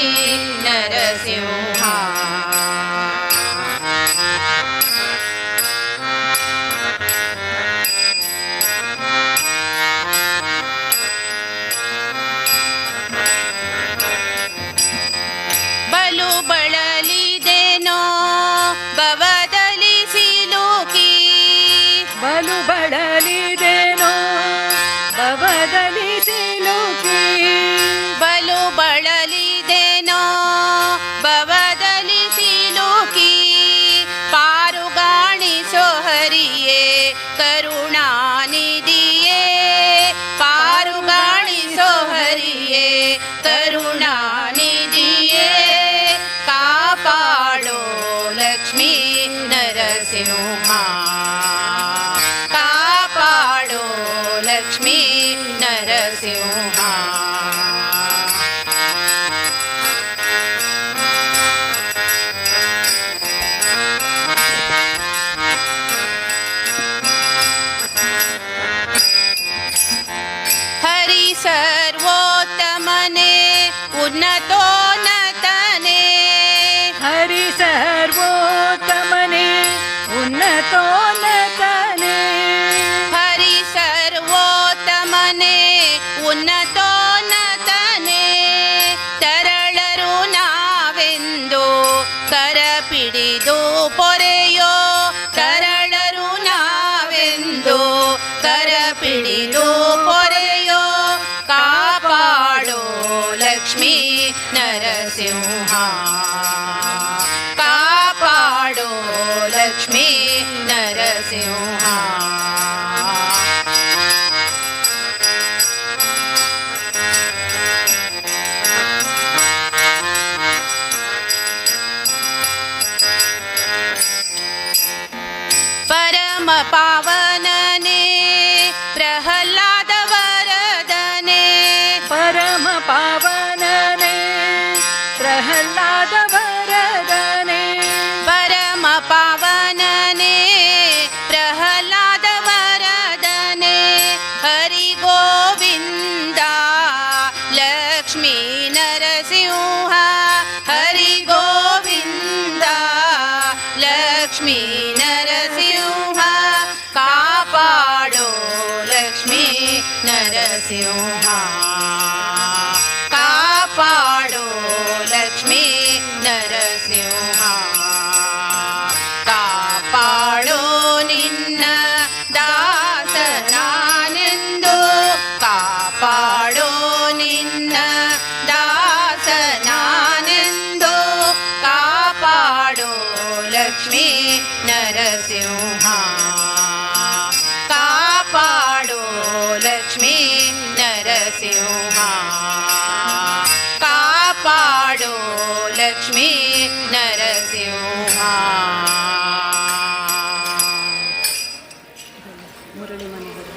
[SPEAKER 1] ನರಸಿಂಹ. ಬಲು ಬಳಲಿದೆನೋ ಭವದಲ್ಲಿ ಸಿಲುಕಿ,
[SPEAKER 4] ಬಲು ಬಳಲಿದೆನೋ ಭವದಲ್ಲಿ ಸಿಲುಕಿ,
[SPEAKER 1] ಬಲು ಬಳಲಿದೆನೋ ಭವದಲ್ಲಿ ಸಿಲುಕಿ, ಪಾರುಗಾಣಿಸೋ ಹರಿಯೇ ಕರುಣಾನಿಧಿಯೇ, ಪಾರುಗಾಣಿಸೋ ಹರಿಯೇ ಕರುಣಾನಿಧಿಯೇ, ಕಾಪಾಡೋ ಲಕ್ಷ್ಮೀ ನರಸಿಂಹ, ಕಾಪಾಡೋ ಲಕ್ಷ್ಮೀ ನರಸಿಂಹ. ಹರಿ ಸರ್ವೋತ್ತಮನೇ ಉನ್ನತೋನ್ನತನೇ,
[SPEAKER 4] ಹರಿ ಸರ್ವೋತ್ತಮನೇ ಉನ್ನತೋನ್ನತನೇ,
[SPEAKER 1] ಹರಿ ಸರ್ವೋತ್ತಮನೇ ಉನ್ನತೋನ್ನತನೇ, ತರಳರು ನಾವೆಂದು ಕರಪಿಡಿದು ಪೊರೆಯೋ, ತರಳರು ನಾವೆಂದು ಕರಪಿಡಿದು ಪೊರೆಯೋ, ಕಾಪಾಡೋ ಲಕ್ಷ್ಮೀ ನರಸಿಂಹ, ಕಾಪಾಡೋ ಲಕ್ಷ್ಮೀ ನರಸಿಂಹ. ಪರಮ ಪಾವನನೇ ಪ್ರಹ್ಲಾದ ವರದನೆ,
[SPEAKER 4] ಪರಮ ಪಾವನನೇ ಪ್ರಹ್ಲಾದ ವರದನೆ,
[SPEAKER 1] ಪರಮ ಪಾವನನೇ ಪ್ರಹ್ಲಾದ ವರದನೆ, ಹರಿ ಗೋವಿಂದ ಲಕ್ಷ್ಮೀ ನರಸಿಂಹ, ಹರಿ ಗೋವಿಂದ ಲಕ್ಷ್ಮೀ ನರಸಿಂಹ, ಕಾಪಾಡೋ ಲಕ್ಷ್ಮೀ ನರಸಿಂಹ, ಕಾಪಾಡೋ ಲಕ್ಷ್ಮೀ ನರಸಿಂಹ, ಕಾಪಾಡೋ ನಿನ್ನ ದಾಸನಾನೆಂದು, ಕಾಪಾಡೋ ನಿನ್ನ ದಾಸನಾನೆಂದು, ಕಾಪಾಡೋ ಲಕ್ಷ್ಮೀ ನರಸಿಂಹ, ಕಾಪಾಡೋ ಲಕ್ಷ್ಮೀ ನರಸಿಂಹ, ಕಾಪಾಡೋ ಲಕ್ಷ್ಮೀ ನರಸಿಂಹ.
[SPEAKER 5] ಮುರಳಿ ಮನೋಹರ.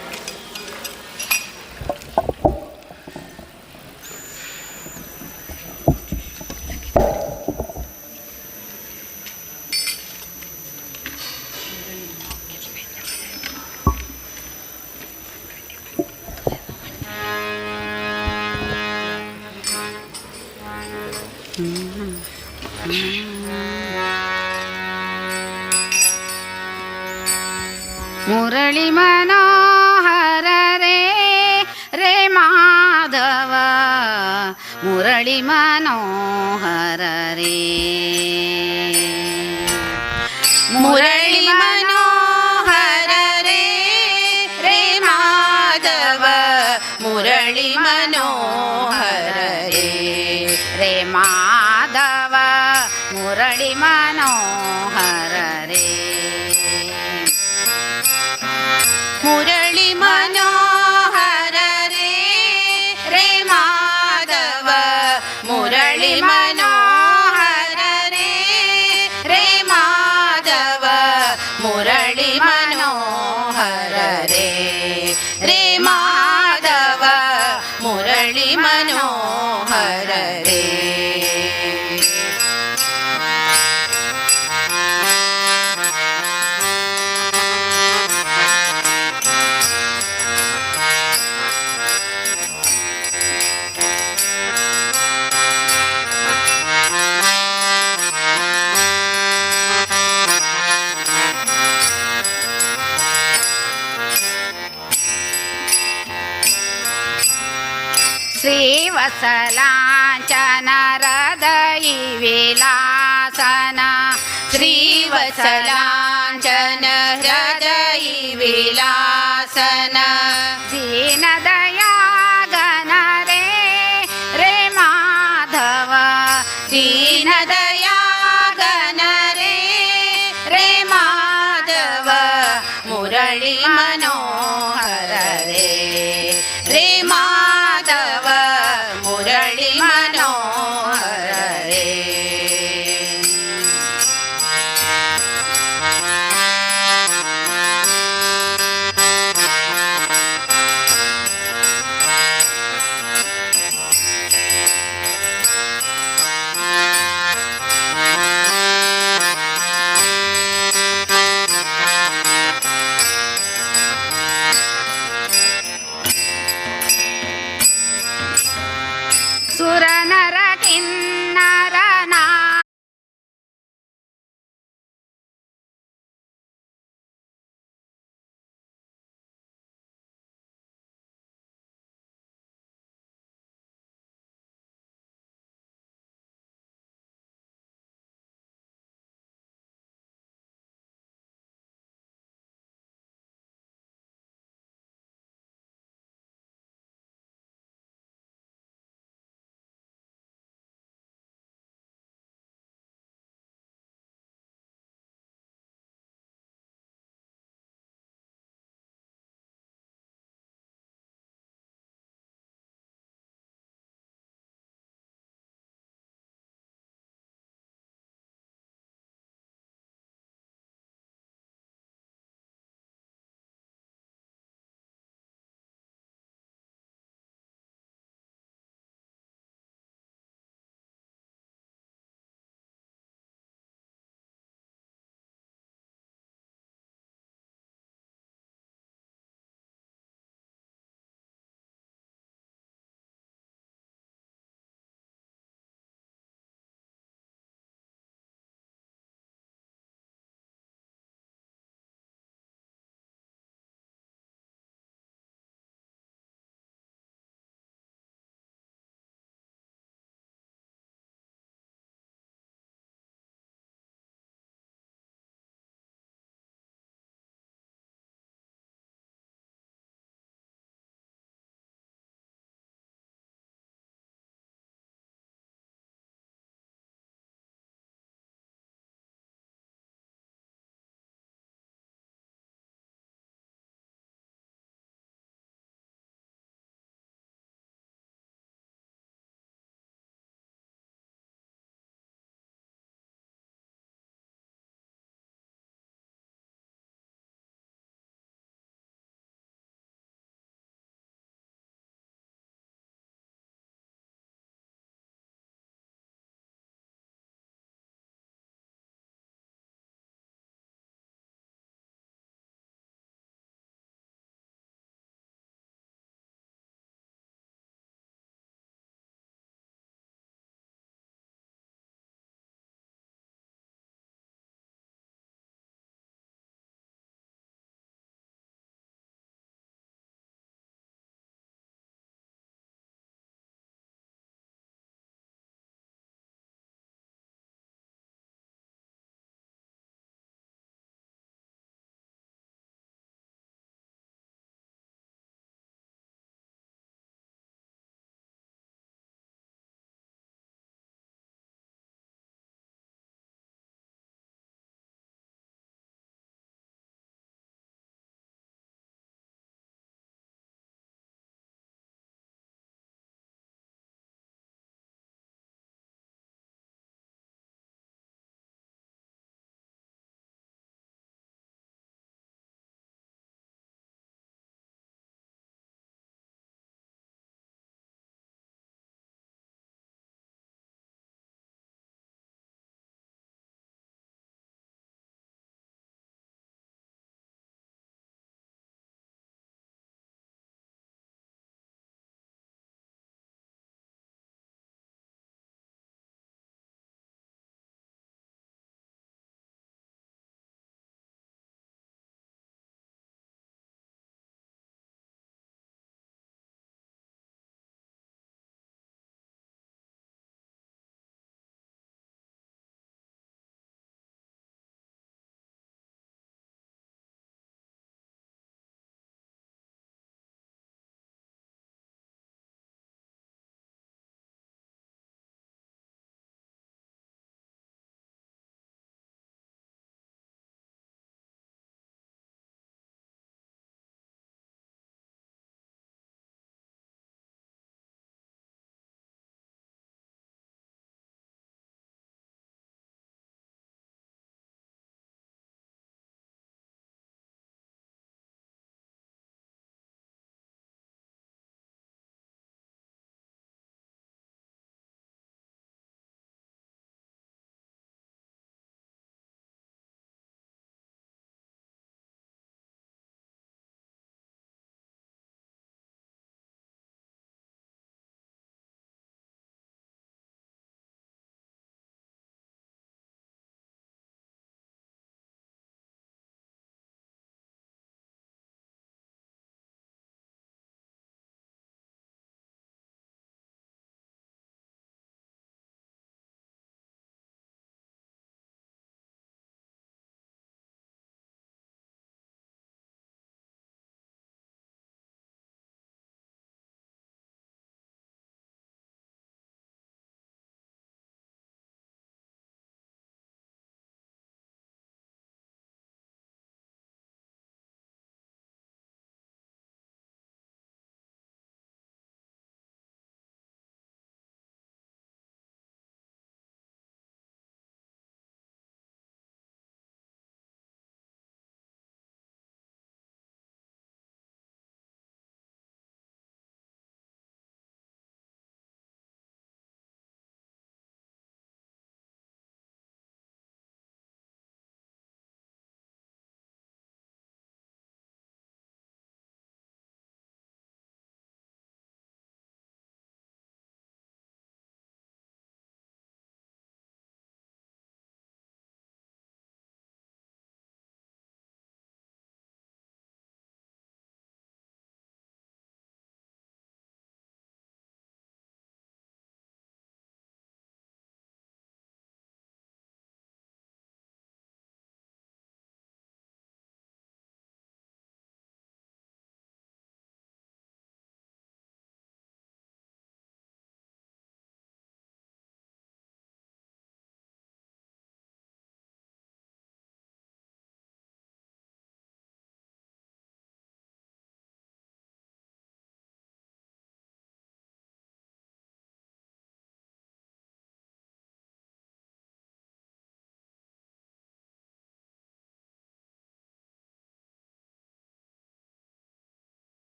[SPEAKER 3] ಮುರಳಿ ಮನೋಹರ ರೇ ರೇ ಮಾಧವ, ಮುರಳಿ ಮನೋಹರ ರೇ,
[SPEAKER 1] ಮುರಳಿ ಮನೋಹರ ರೇ ರೇ ಮಾಧವ, ಮುರಳಿ ಮನೋಹರ ರೇ,
[SPEAKER 3] ರೇ ಮಾಧವ, ಮುರಳಿ ಮನೋಹರ ರೇ,
[SPEAKER 1] ಮುರಳಿ ಮನೋಹರ मुरली मनोहर रे.
[SPEAKER 3] श्रीवत्सलाञ्छन हृदयि विलासन
[SPEAKER 1] श्रीवत्सलाञ्छन हृदयि विलासन
[SPEAKER 3] दीनदया गण रे रे माधव
[SPEAKER 1] दीनदया गण रे रे माधव मुरली मनोहर रे रे माधव मुरली मनोहर रे.
[SPEAKER 3] सुर नर किन्नर ना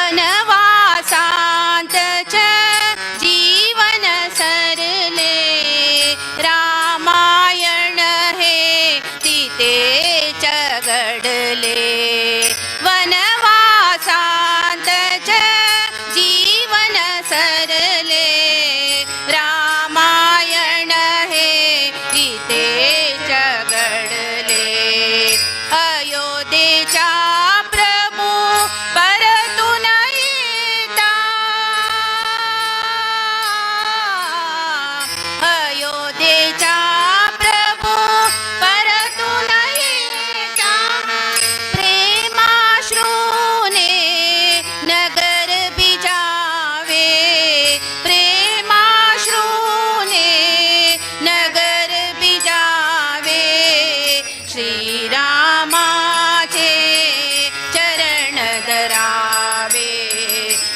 [SPEAKER 1] वनवासांतच जीवन सरले, रामायण हे तिथेच घडले. वनवासांतच जीवन सरले, रामायण हे तिथेच घडले. अयोध्येच्या प्रभू परतून येता, अयोध्येच्या प्रभू परतून येता, प्रेमाश्रूने नगर बिजावे, प्रेमाश्रूने नगर बिजावे, श्रीरामाचे चरण धरावे,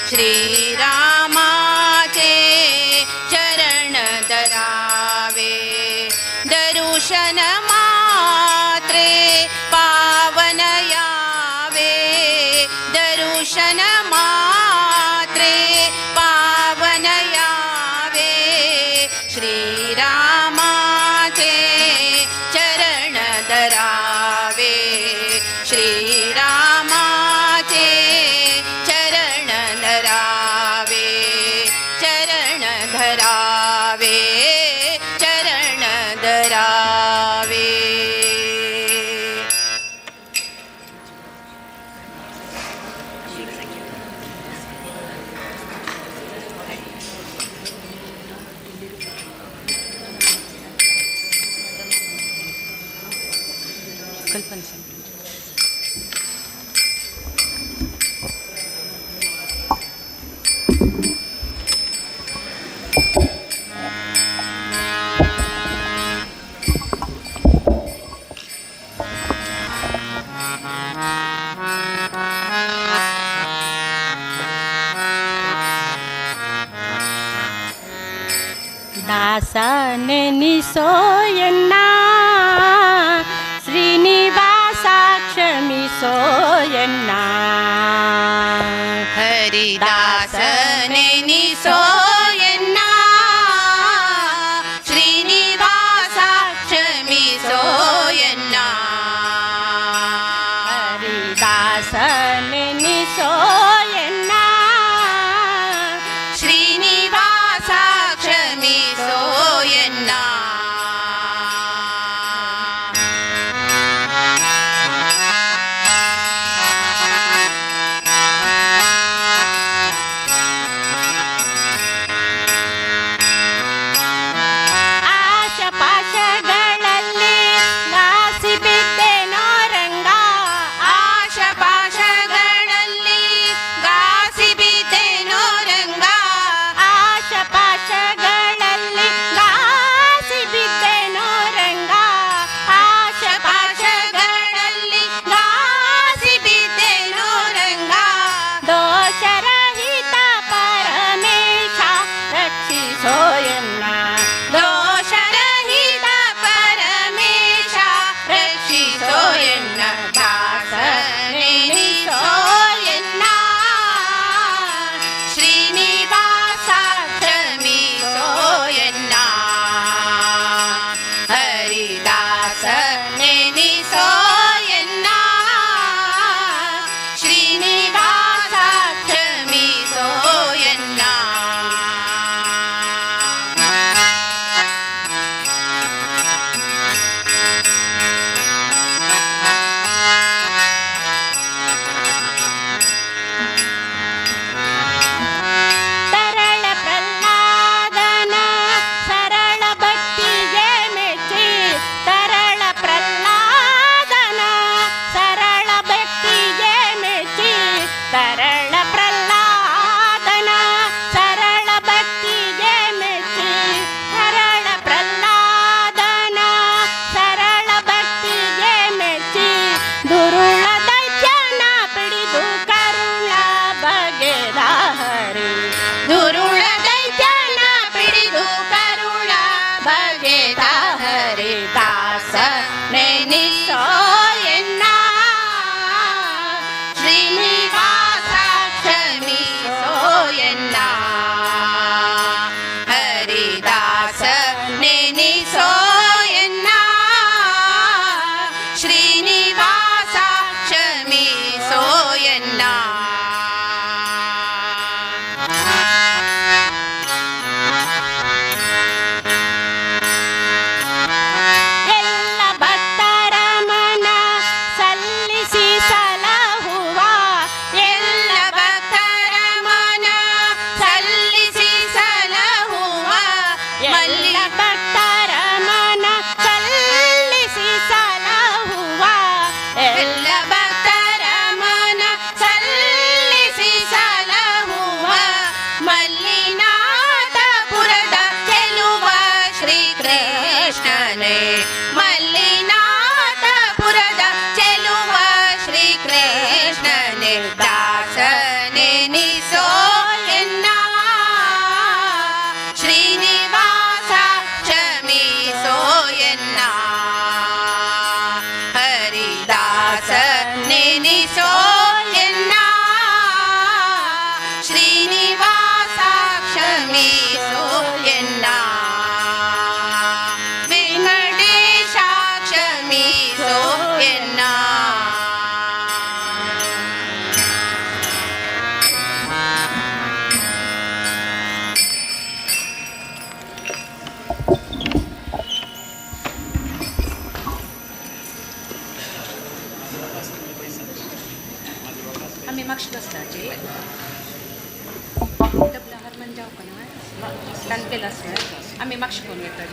[SPEAKER 1] श्रीरामाचे चरण धरावे. दर्शन मात्रे पावन यावे, दर्शन मात्रे पावन यावे, श्रीरामाचे चरण धरावे, श्रीरामाचे चरण धरावे, चरण धरावे, चरण धरावे.
[SPEAKER 5] कल्पना सांग.
[SPEAKER 2] दासने निसोयन्ना, श्रीनिवासा क्षमिसोयन्ना.
[SPEAKER 1] हरिदासने निसोयन्ना, श्रीनिवासा क्षमिसोयन्ना.
[SPEAKER 2] हरिदासने निसोयन्ना,
[SPEAKER 1] श्रीनिवासा क्षमिसोयन्ना.
[SPEAKER 2] ಆಶಪಾಶಗಳಲ್ಲಿ ಗಾಸಿ ಬಿದ್ದೆನೋ ರಂಗ,
[SPEAKER 1] ಆಶಪಾಶಗಳಲ್ಲಿ ಗಾಸಿ ಬಿದ್ದೆನೋ ರಂಗ,
[SPEAKER 2] ಆಶಪಾಶಗಳಲ್ಲಿ ಗಾಸಿ ಬಿದ್ದೆನೋ ರಂಗ,
[SPEAKER 1] ಆಶಪಾಶಗಳಲ್ಲಿ ಗಾಸಿ ಬಿದ್ದೆನೋ ರಂಗ,
[SPEAKER 2] ದೋಷರಹಿತ ಪರಮೇಶ ರಕ್ಷಿಸೋಯನ್ನ,
[SPEAKER 1] ದೋಷರಹಿತ ಪರಮೇಶ ರಕ್ಷಿಸೋಯನ್ನ. ದಾಸನೆನಿಸೋಯನ್ನ, ಶ್ರೀನಿವಾಸ ಕ್ಷಮಿಸೋಯನ್ನ. ಹರಿದಾಸನೆನಿಸೋಯನ್ನ, ಶ್ರೀನಿವಾಸ ಕ್ಷಮಿಸೋಯನ್ನ.
[SPEAKER 2] ತರಳ ಪ್ರಹ್ಲಾದನ ಸರಳ ಭಕ್ತಿಗೆ ಮೆಚ್ಚಿ, ತರಳ ಪ್ರಹ್ಲಾದನ ಸರಳ ಭಕ್ತಿಗೆ ಮೆಚ್ಚಿ, ತರಳ ಪ್ರಹ್ಲಾದನ ಸರಳ ಭಕ್ತಿಗೆ ಮೆಚ್ಚಿ, ತರಳ ಪ್ರಹ್ಲಾದನ ಸರಳ ಭಕ್ತಿಗೆ ಮೆಚ್ಚಿ, ದುರುಳ ದೈತ್ಯನ ಪಿಡಿದು ಕರುಳ ಬಗೆದ ಹರಿ,
[SPEAKER 1] ದುರುಳ ದೈತ್ಯನ ಪಿಡಿದು ಕರುಳ ಬಗೆದ ಹರಿದಾಸ ನೆನಿಸೋಯನ್ನ, ಶ್ರೀನಿವಾಸ ಕ್ಷಮಿಸೋಯನ್ನ.
[SPEAKER 5] आमी मातशें बसताची तबला हारमोन जावपा ना तांकेल आसा आमी मातशें करून घेता.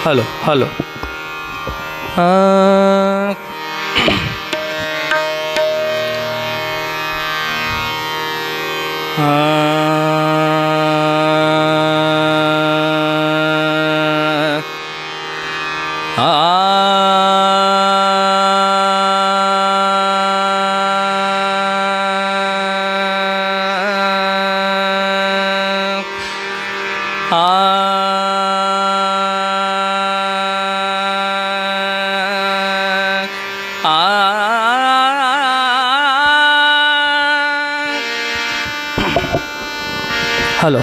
[SPEAKER 6] Hello hello. Hello.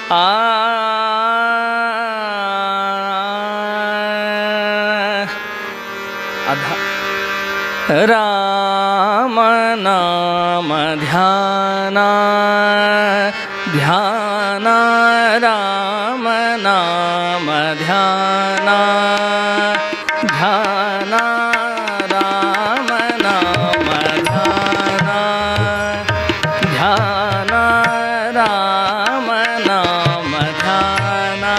[SPEAKER 6] आ राम नाम ध्याना ध्याना राम नाम ध्याना ध्याना राम नाम ध्याना ध्याना राम नाम ध्याना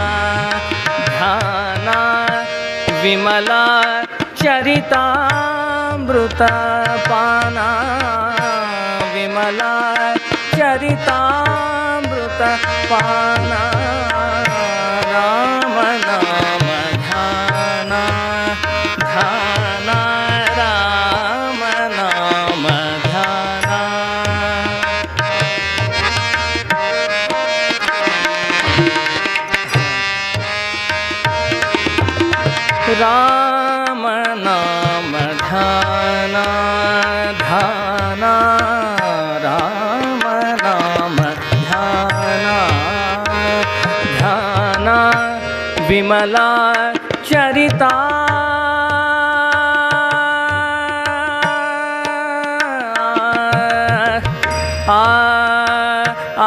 [SPEAKER 6] ध्याना विमला चरितामृत पाना विमला चरितामृत पाना राम नाम ध्याना ध्याना राम नाम ध्याना। राम नाम ध्याना ध्याना राम नाम ध्याना ध्याना विमला चरिता आ आ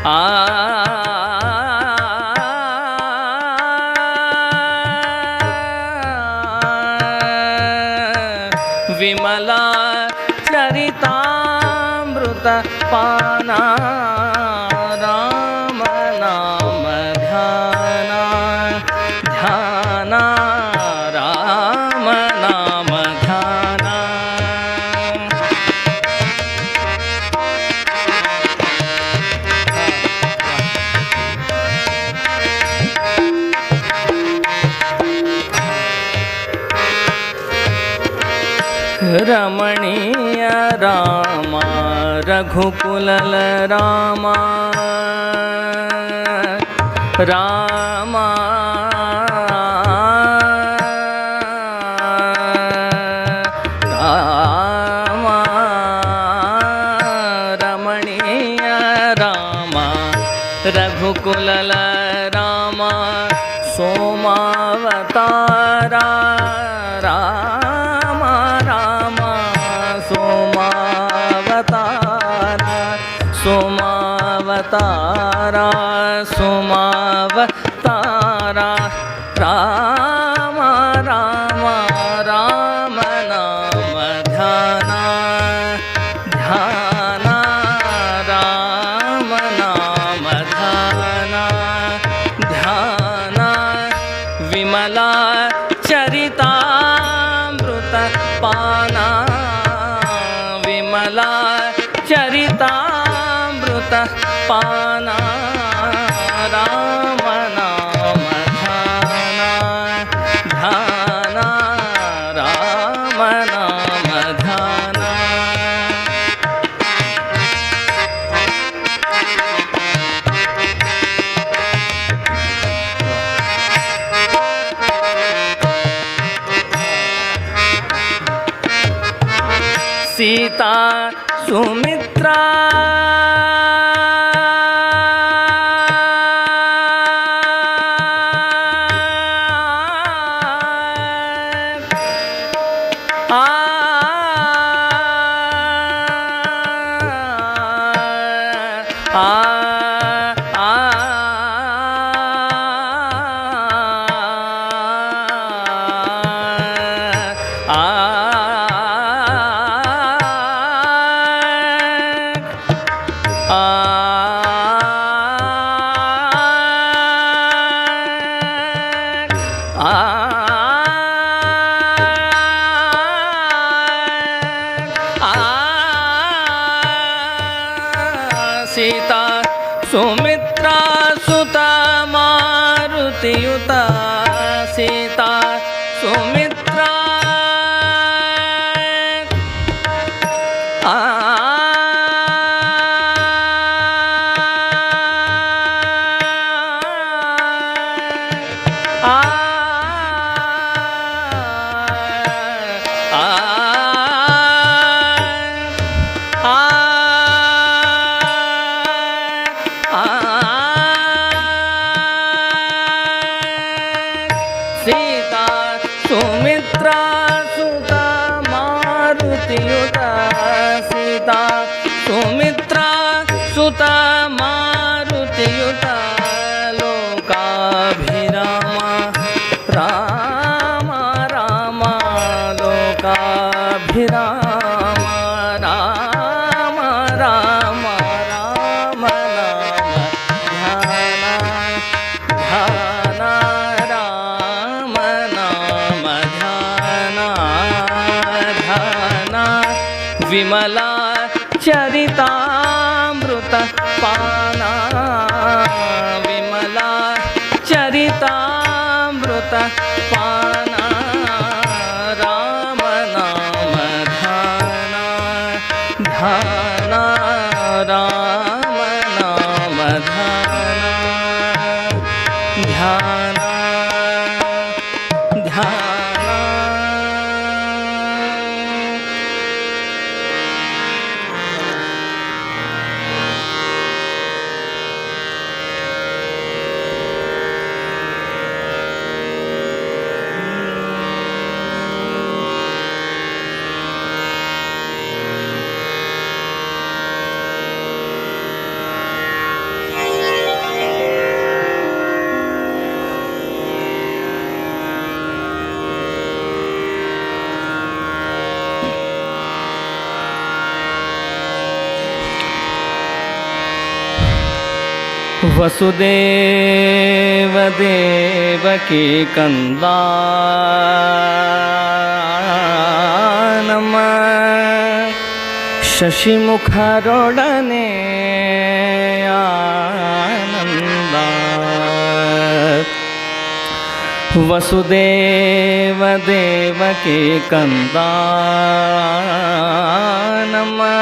[SPEAKER 6] आ विमला चरितामृत पाना राम नाम ध्याना ध्याना राम नाम ध्याना। रमणीय रामा रघुकुल रामा रामा रामा रमणीय रामा रघुकुल रामा सोमावतारा रामा रामा सोमावतारा सोमावतारा सोमावतारा राम राम राम नाम ध्याना ध्याना राम नाम ध्याना ध्याना विमला चरितामृत पाना विमला चरितामृत पाना राम नाम ध्याना ध्याना राम नाम ध्याना। सीता सुमित्रा आ आ आ आ आ सीता सुमित्रा सुता मारुतियुता सीता सुमित्रा आ आ ವಿಮಲಾ ಚರಿತಾಮೃತ ಪಾನ ವಿಮಲಾ ಚರಿತಾಮೃತ ಪಾನ ರಾಮ ನಾಮ ಧ್ಯಾನ ಧ್ಯಾನ ರಾಮ ನಾಮ ಧ್ಯಾನ ಧ್ಯಾನ ಧ್ಯಾನ. वसुदेव देवकी कंदा नमः शशिमुखरोडने आनंद वसुदेव देवकी कंदा नमः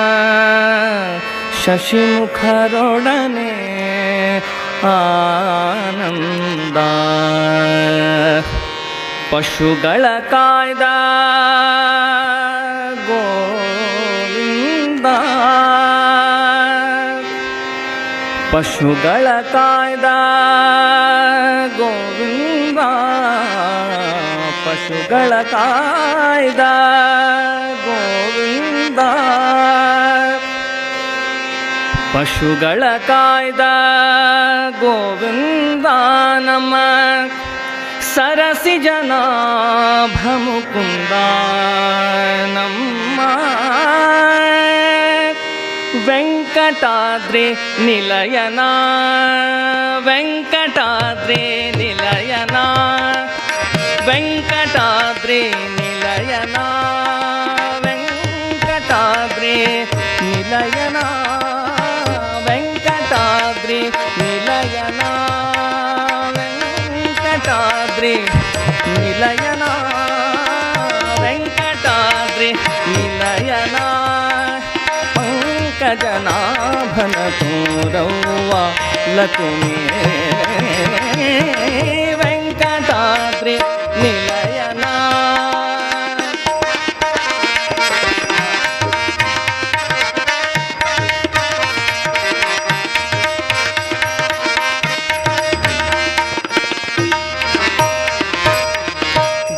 [SPEAKER 6] शशिमुखरोडने ಆನಂದ ಪಶುಗಳ ಕಾಯ್ದ ಗೋವಿಂದ ಪಶುಗಳ ಕಾಯ್ದ ಗೋವಿಂದ ಪಶುಗಳ ಕಾಯ್ದ ಗೋವಿಂದ ಪಶುಗಳ ಕಾಯ್ದ ಗೋವಿಂದ ನಮ ಸರಸಿ ಜನಾಭ ಮುಕುಂದ ನಮ್ಮ ವೆಂಕಟಾದ್ರಿ ನಿಲಯನ ವೆಂಕಟಾದ್ರಿ ನಿಲಯನ ವೆಂಕಟಾದ್ರಿ ನಿಲಯನ ವೆಂಕಟಾದ್ರಿ ನಿಲಯನ ವೆಂಕಟಾದ್ರಿ ನಿಲಯನ ವೆಂಕಟಾದ್ರಿ ನಿಲಯನ ವೆಂಕಟಾದ್ರಿ ನಿಲಯನ ಪಂಕಜನಾಭನ ತೋರವ್ವ ಲಕುಮೇ ವೆಂಕಟಾದ್ರಿ ನಿಲಯನ.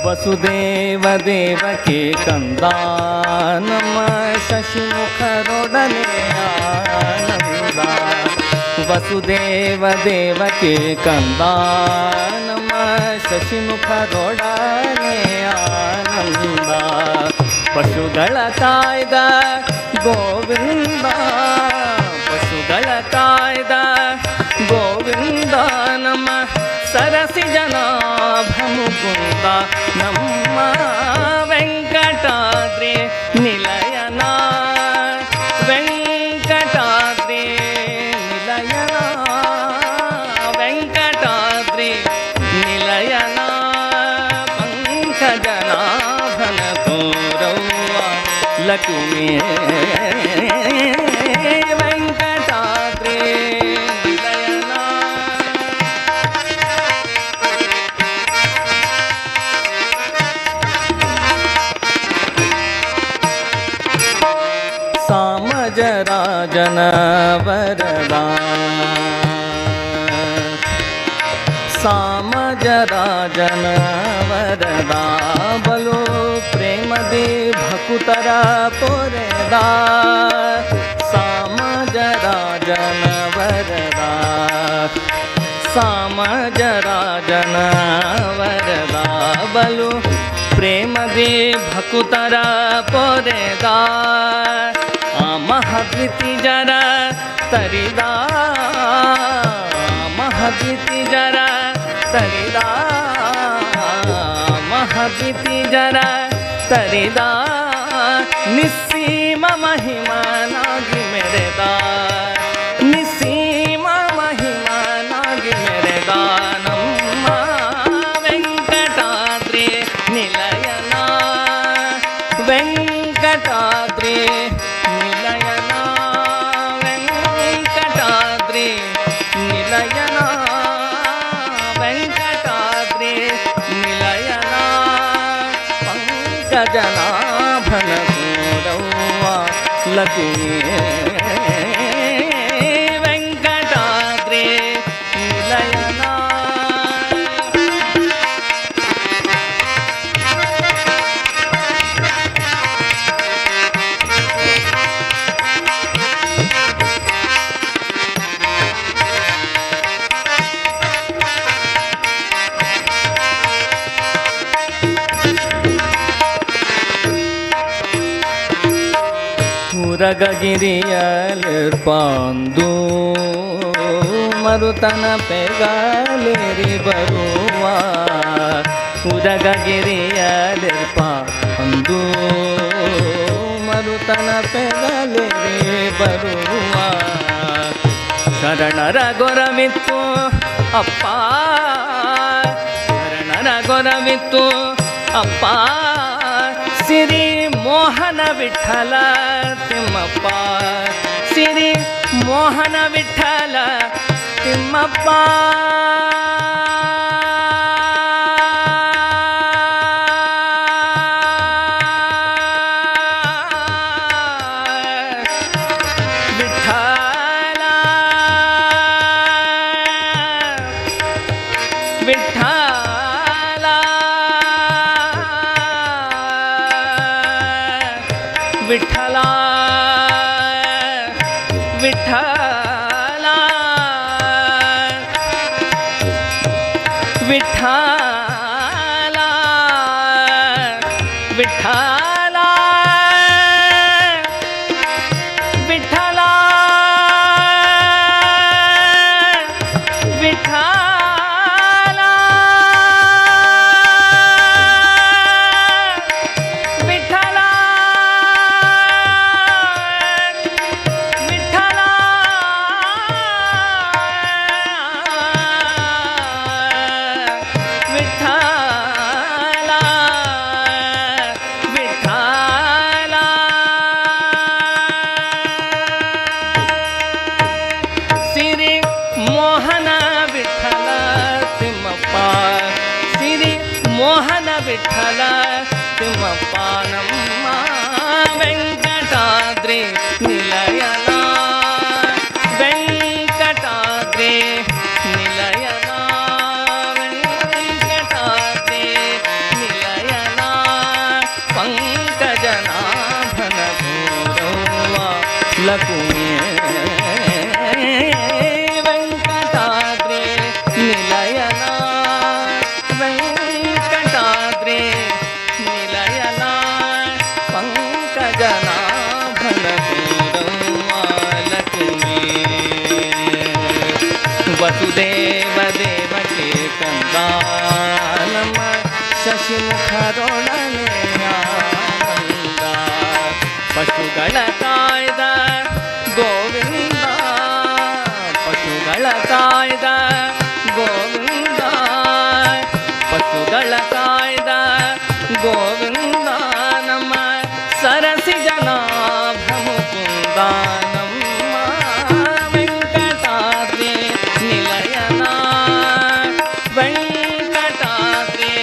[SPEAKER 6] ವಸುದೇವ ದೇವಕಿ ಕಂದ ನಮ ಶಶಿಮುಖರೊಡನೆ ಆನಂದ ವಸುದೇವ ದೇವಕಿ ಕಂದ ನಮ ಶಶಿಮುಖರೊಡನೆ ಆನಂದ ಪಶುಗಳ ಕಾಯ್ದ ಗೋವಿಂದ ಪಶುಗಳ ಕಾಯ್ದ ಗೋವಿಂದ ನಮ ಸರಸಿ ಜನಾಭ ಮುಕುಂದ ನಮ್ಮ ವೆಂಕಟಾದ್ರಿ ನಿಲಯನ ವೆಂಕಟಾದ್ರಿ ನಿಲಯನ ವೆಂಕಟಾದ್ರಿ ನಿಲಯನ ಪಂಕಜನಾಭನ ತೋರವ್ವ ಲಕುಮೇ ವೆಂಕಟಾದ್ರಿ ನಿಲಯನ. ಸಾಮಜರಾಜನ ವರದ ಸಾಮಜರಾಜನ ವರದ ಬಲು ಪ್ರೇಮದಿ ಭಕುತರ ಪೊರೆದ ಸಾಮಜರಾಜನ ವರದ ಸಾಮಜರಾಜನ ವರದ ಬಲು ಪ್ರೇಮದಿ ಭಕುತರ ಪೊರೆದ ಮಹಾದ್ವಿತಿ ಜರ ತರಿದ ಮಹಾದ್ವಿತಿ ಜರ ತರಿದ ಮಹಾದ್ವಿತಿ ಜರ ತರಿದ ನಿಸ್ಸೀಮ ಮಹಿಮನಾಗಿ ಮೆರೆದ, ನಿಸ್ಸೀಮ ಮಹಿಮನಾಗಿ ಮೆರೆದ ನಮ್ಮ ವೆಂಕಟಾದ್ರಿ ನಿಲಯನ, ವೆಂಕಟಾದ್ರಿ ನಿಲಯನ, ವೆಂಕಟಾದ್ರಿ ನಿಲಯನ, ವೆಂಕಟಾದ್ರಿ ನಿಲಯನ, ಪಂಕಜನಾಭನ ಗೌರವ್ವ ಲಕುಮೇ ವೆಂಕಟಾದ್ರಿ ನಿಲಯನ. ಉರಗಗಿರಿಯಲಿರ್ಪಾಂದು ಮರುತನ ಪೆಗಲೇರಿ ಬರುವ, ಉರಗಗಿರಿಯಲಿರ್ಪಾಂದು ಮರುತನ ಪೆಗಲೇರಿ ಬರುವ, ಶರಣರ ಗೊರವಿತ್ತು ಅಪ್ಪ, ಶರಣರ ಗೊರವಿತ್ತು ಅಪ್ಪ, ಸಿರಿ ಮೋಹನ ವಿಠಲ ತಿಮ್ಮಪ್ಪ, ಸಿರಿ ಮೋಹನ ವಿಠಲ ತಿಮ್ಮಪ್ಪ. ವಿಠಲ ವಿಠಲ ವಿಠಲ ವಿಠಲ ವಿಠಲ ವಿಠಲ ವಿಠಲ ವಿಠಲ ವಿಠಲ ವಿಠಲ ವಿಠಲ ವಿಠಲ ಸಿರಿ ಮೋಹನ ವಿಠಲ ತಿಮ್ಮಪ್ಪ, ಸಿರಿ ಮೋಹನ ವಿಠಲ ತಿಮ್ಮಪ್ಪ ನಮ್ಮ ವೆಂಕಟಾದ್ರಿ ನಿಲಯನ, ವೆಂಕಟಾದ್ರಿ ನಿಲಯನ, ವೆಂಕಟಾದ್ರಿ ನಿಲಯನ, ಪಂಕಜನಾಭನ ಗೌರವ್ವ ಲಕುಮೇ ವೆಂಕಟಾದ್ರಿ ನಿಲಯನ, ವೆಂಕಟಾದ್ರಿ ನಿಲಯನ, ಪಂಕಜನಾಭನ ಗೌರವ್ವ ಲಕುಮೇ. ವಸುದೇವ ದೇವಕಿ ಕಂದಾನಮ ಶಶಿಮುಖರೊಡನೆ ಆನಂದ, ಪಶುಗಳ ಕಾಯ್ದ ಗೋವಿಂದ, ಪಶುಗಳ ಕಾಯ್ದ ಗೋವಿಂದ, ಪಶುಗಳ ಕಾಯ್ದ ಗೋವಿಂದ ನಮ್ಮ ಸರಸಿ ಜನಾಭ ಮುಕುಂದ ನಮ್ಮ ವೆಂಕಟಾದ್ರಿ ನಿಲಯನ, ವೆಂಕಟಾದ್ರಿ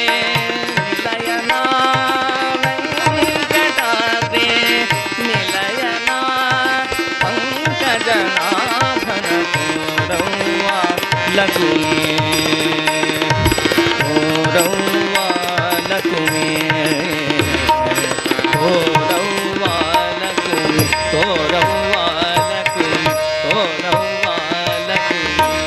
[SPEAKER 6] ನಿಲಯನ, ವೆಂಕಟಾದ್ರಿ ನಿಲಯನ, ಪಂಕಜನಾಭನ ಗೌರವ್ವ ಲಕುಮೇ, ಗೌರವ್ವ ಲಕುಮೇ, ಗೌರವ್ವ ಲಕುಮಿ, ಗೌರವ್ವ ಲಕುಮಿ, ಗೌರವ್ವ ಲಕುಮಿ.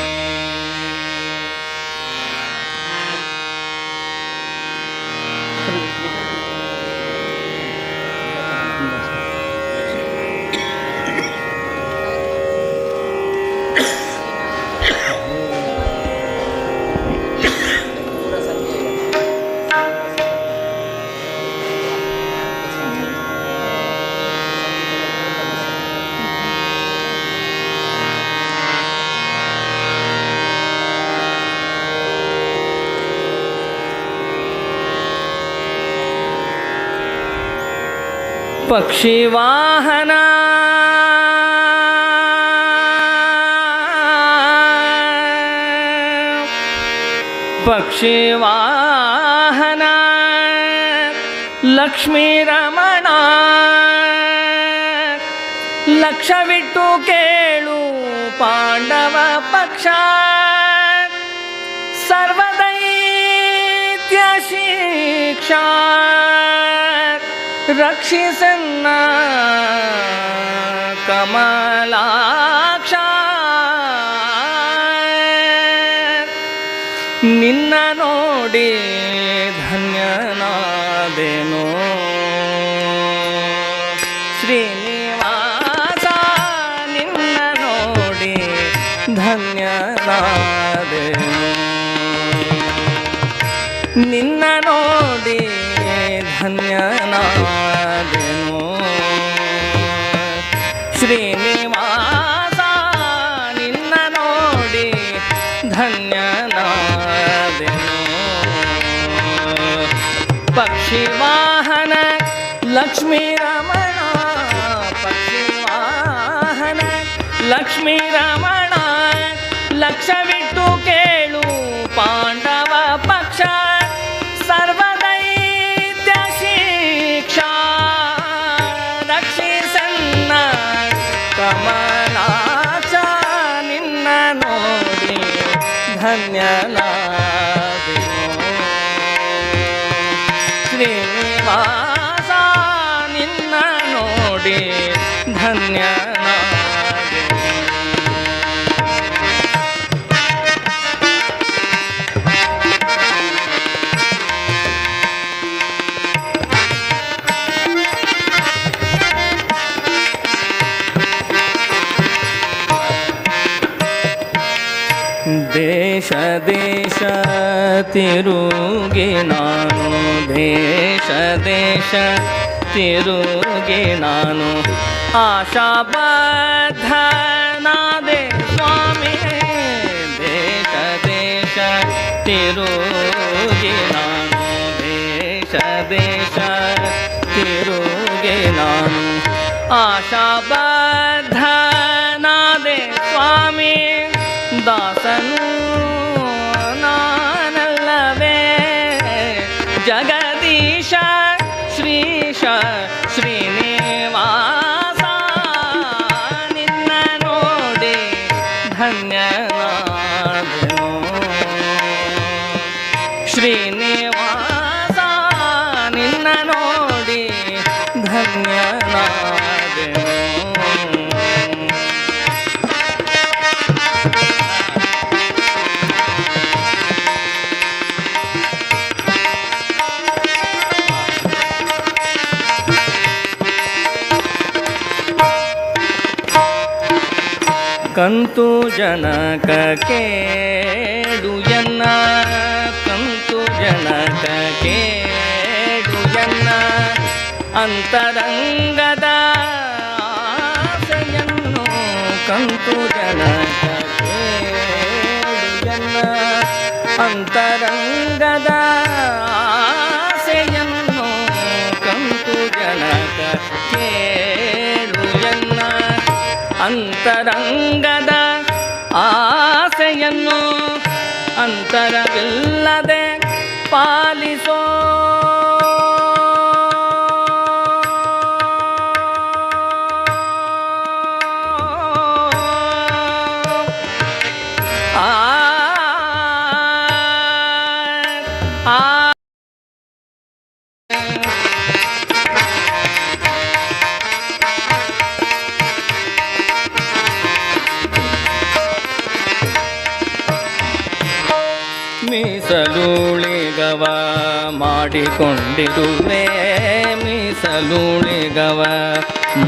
[SPEAKER 6] ಪಕ್ಷಿವಾಹನ ಪಕ್ಷಿವಾಹನ ಲಕ್ಷ್ಮೀ ರಮಣ ಲಕ್ಷವಿಟ್ಟು ಕೇಳು ಪಾಂಡವ ಪಕ್ಷ ಸರ್ವದೈತ್ಯ ಶಿಕ್ಷಾ ರಕ್ಷಿಸನ್ನ ಕಮಲಾಕ್ಷ ನಿನ್ನ ನೋಡಿ ಧನ್ಯನಾದೆನೋ ಶ್ರೀನಿವಾಸ ನಿನ್ನ ನೋಡಿ ಧನ್ಯನಾದೆನೋ ನಿನ್ನ ನೋಡಿ ಧನ್ಯನಾದೆನೋ ಶ್ರೀನಿವಾಸ ನಿನ್ನ ನೋಡಿ ಧನ್ಯನಾದೆನೋ ಪಕ್ಷಿವಾಹನ ಲಕ್ಷ್ಮೀ ರಮಣ ಪಕ್ಷಿವಾಹನ ಲಕ್ಷ್ಮೀ ರಮಣ ಲಕ್ಷವಿಟ್ಟು ಕೇಳು ಪಾಂಡವ ಪಕ್ಷ ಸರ್ವದೈತ್ಯ ಶಿಕ್ಷಾ ರಕ್ಷಿಸನ್ನ ಕಮಲಾಕ್ಷ ನಿನ್ನ ನೋಡಿ ಧನ್ಯನಾದೆನೋ ಶ್ರೀನಿವಾಸ ನಿನ್ನ ನೋಡಿ ಧನ್ಯನಾದೆನೋ. ದೇಶ ದೇಶ ತಿರುಗಿ ನಾನು ದೇಶ ದೇಶ ತಿರುಗಿ ನಾನು ಆಶಾಬದ್ಧನಾದೆ ಸ್ವಾಮಿ ದೇಶ ದೇಶ ತಿರುಗಿ ನಾನು ದೇಶ ದೇಶ ತಿರುಗಿ ನಾನು ಆಶಾಬದ್ಧನಾದೆ ಸ್ವಾಮಿ ದಾಸನು ನಾನಲ್ಲವೇ ಜಗದೀಶ ಶ್ರೀಶ ಶ್ರೀನಿವಾಸ ನಿನ್ನ ನೋಡಿ ಧನ್ಯನಾದೆನೋ ಶ್ರೀನಿವಾಸ ನಿನ್ನ ನೋಡಿ ಧನ್ಯನಾದೆನೋ. ಕಂತು ಜನಕ ಕೇಳು ಎನ್ನ ಕಂತು ಜನಕ ಕೇಳು ಎನ್ನ ಅಂತರಂಗದ ಆಸೆಯನ್ನು ಕಂತು ಜನಕ ಕೇಳು ಎನ್ನ ಅಂತರಂಗದ ಆಸೆಯನ್ನು ಕಂತು ಜನಕ ಕೇಳು ಎನ್ನ ಅಂತರಂಗದ ಆಸೆಯನ್ನು ಅಂತರವಿಲ್ಲದೆ ಪಾಲಿಸೋ ಆ ಆ ಮೀಸಲುಳಿಗವ ಮಾಡಿಕೊಂಡಿರುವೆ ಮೀಸಲುಳಿಗವ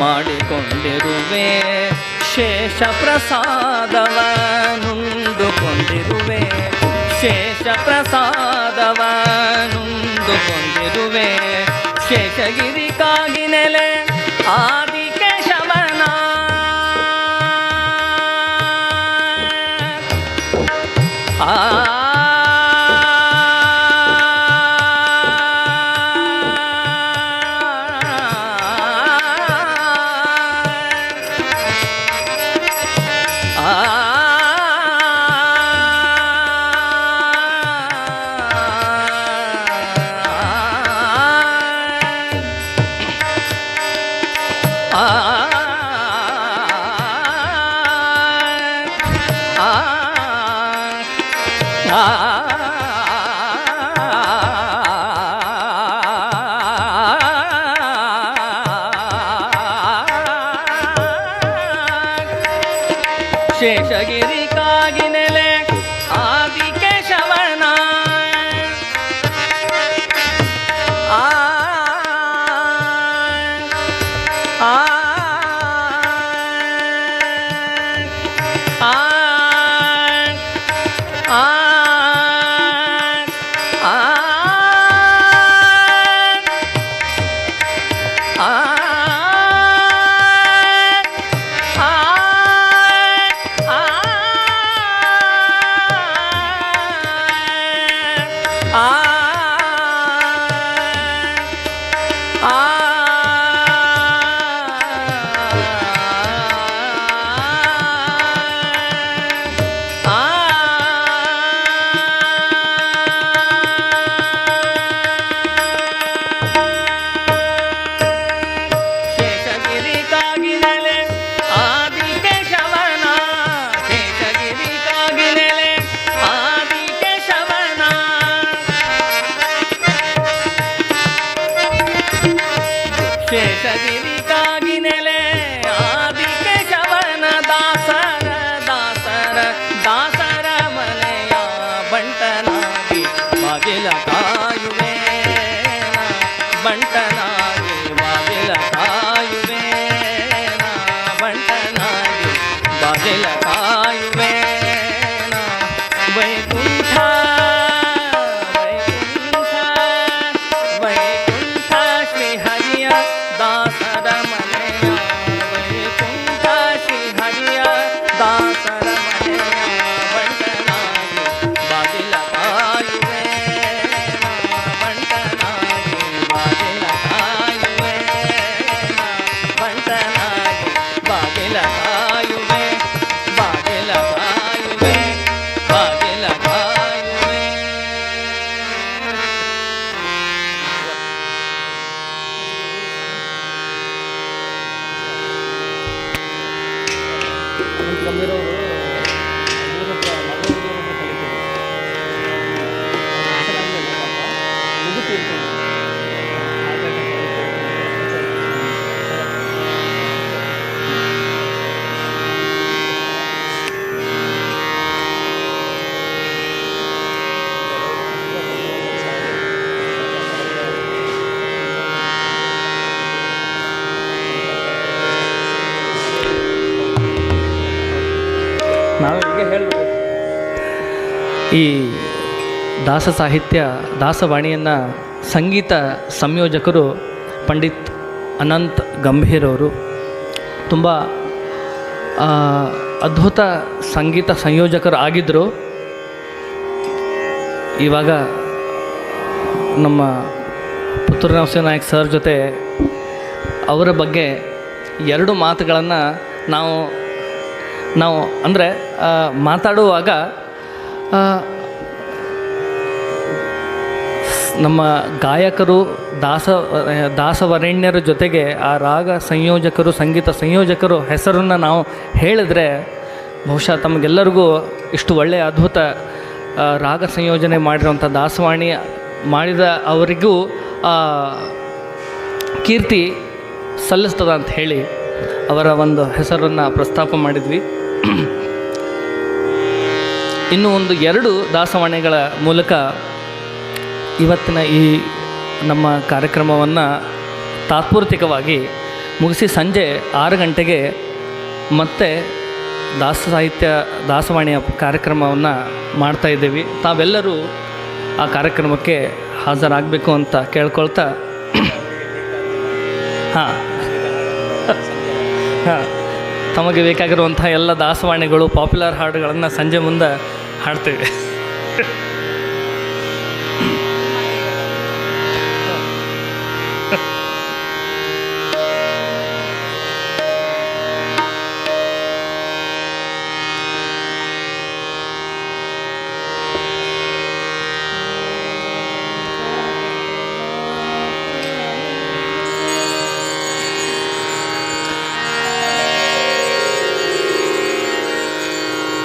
[SPEAKER 6] ಮಾಡಿಕೊಂಡಿರುವೆ ಶೇಷ ಪ್ರಸಾದವ ನುಂಡುಕೊಂಡಿರುವೆ ಶೇಷ ಪ್ರಸಾದವ ನುಂಡುಕೊಂಡಿರುವೆ ಶೇಷಗಿರಿ ಕಾಗಿನೆಲೆ ಆದಿಕೇಶವನ ಆ ಆ ಕಾಯುವೆ, ಬಂಟನಾಗಿ ಬಾಗಿಲ ಕಾಯುವೆ, ಬಂಟನಾಗಿ ಬಾಗಿಲ ಕಾಯುವೆ. ವೈಕುಂಠ ವೈಕುಂಠ ವೈಕುಂಠ ಶ್ರೀ ಹರಿಯ ದಾಸರ ಮನೆಯ, ವೈಕುಂಠ ಶ್ರೀ ಹರಿಯ ದಾಸರ ಮನೆಯ, ಬಂಟನಾಗಿ ಬಾಗಿಲ ಕಾಯುವೆ, ಬಂಟನಾಗಿ ಬಾಗಿಲ ಕಾಯುವೆ, ಬಂಟನಾಗಿ ಬಾಗಿಲ ಕಾಯುವೆ, ಬಾಗಿಲ ಕಾಯುವೆ, ಬಾಗಿಲ ಕಾಯುವೆ.
[SPEAKER 7] ಅನಂತ ಗಂಭೀರವರು ಇವ್ರ ಹತ್ರ ಮಗನಿಗೆ ಹತ್ರ ಕಲಿತಿದ್ರು. ಹೆಸರಾಗ್ಲಿಲ್ಲ ಪಾಪ, ಮಗು ತೀರ್ಕೊಂಡ್ರು. ಹಾಗಾಗಿ
[SPEAKER 6] ನಾವು ಈಗ ಹೇಳಬೇಕು, ಈ ದಾಸ ಸಾಹಿತ್ಯ ದಾಸವಾಣಿಯನ್ನು ಸಂಗೀತ ಸಂಯೋಜಕರು ಪಂಡಿತ್ ಅನಂತ್ ಗಂಭೀರ್ ಅವರು ತುಂಬ ಅದ್ಭುತ ಸಂಗೀತ ಸಂಯೋಜಕರು ಆಗಿದ್ದರು. ಇವಾಗ ನಮ್ಮ ಪುತ್ತೂರು ನರಸಿಂಹ ನಾಯಕ್ ಸರ್ ಜೊತೆ ಅವರ ಬಗ್ಗೆ ಎರಡು ಮಾತುಗಳನ್ನು ನಾವು ನಾವು ಅಂದರೆ ಮಾತಾಡುವಾಗ ನಮ್ಮ ಗಾಯಕರು ದಾಸವರೇಣ್ಯರ ಜೊತೆಗೆ ಆ ರಾಗ ಸಂಯೋಜಕರು ಸಂಗೀತ ಸಂಯೋಜಕರು ಹೆಸರನ್ನು ನಾವು ಹೇಳಿದ್ರೆ ಬಹುಶಃ ತಮಗೆಲ್ಲರಿಗೂ ಇಷ್ಟು ಒಳ್ಳೆಯ ಅದ್ಭುತ ರಾಗ ಸಂಯೋಜನೆ ಮಾಡಿರುವಂಥ ದಾಸವಾಣಿ ಮಾಡಿದ ಅವರಿಗೂ ಕೀರ್ತಿ ಸಲ್ಲಿಸ್ತದ ಅಂತ ಹೇಳಿ ಅವರ ಒಂದು ಹೆಸರನ್ನು ಪ್ರಸ್ತಾಪ ಮಾಡಿದ್ವಿ. ಇನ್ನು ಒಂದು ಎರಡು ದಾಸವಾಣಿಗಳ ಮೂಲಕ ಇವತ್ತಿನ ಈ ನಮ್ಮ ಕಾರ್ಯಕ್ರಮವನ್ನು ತಾತ್ಪೂರ್ತಿಕವಾಗಿ ಮುಗಿಸಿ ಸಂಜೆ 6 ಗಂಟೆಗೆ ಮತ್ತೆ ದಾಸ ಸಾಹಿತ್ಯ ದಾಸವಾಣಿಯ ಕಾರ್ಯಕ್ರಮವನ್ನು ಮಾಡ್ತಾಯಿದ್ದೀವಿ. ತಾವೆಲ್ಲರೂ ಆ ಕಾರ್ಯಕ್ರಮಕ್ಕೆ ಹಾಜರಾಗಬೇಕು ಅಂತ ಕೇಳ್ಕೊಳ್ತಾ, ಹಾಂ ಹಾಂ ತಮಗೆ ಬೇಕಾಗಿರುವಂಥ ಎಲ್ಲ ದಾಸವಾಣಿಗಳು, ಪಾಪ್ಯುಲರ್ ಹಾಡುಗಳನ್ನು ಸಂಜೆ ಮುಂದೆ ಹಾಡ್ತೀವಿ.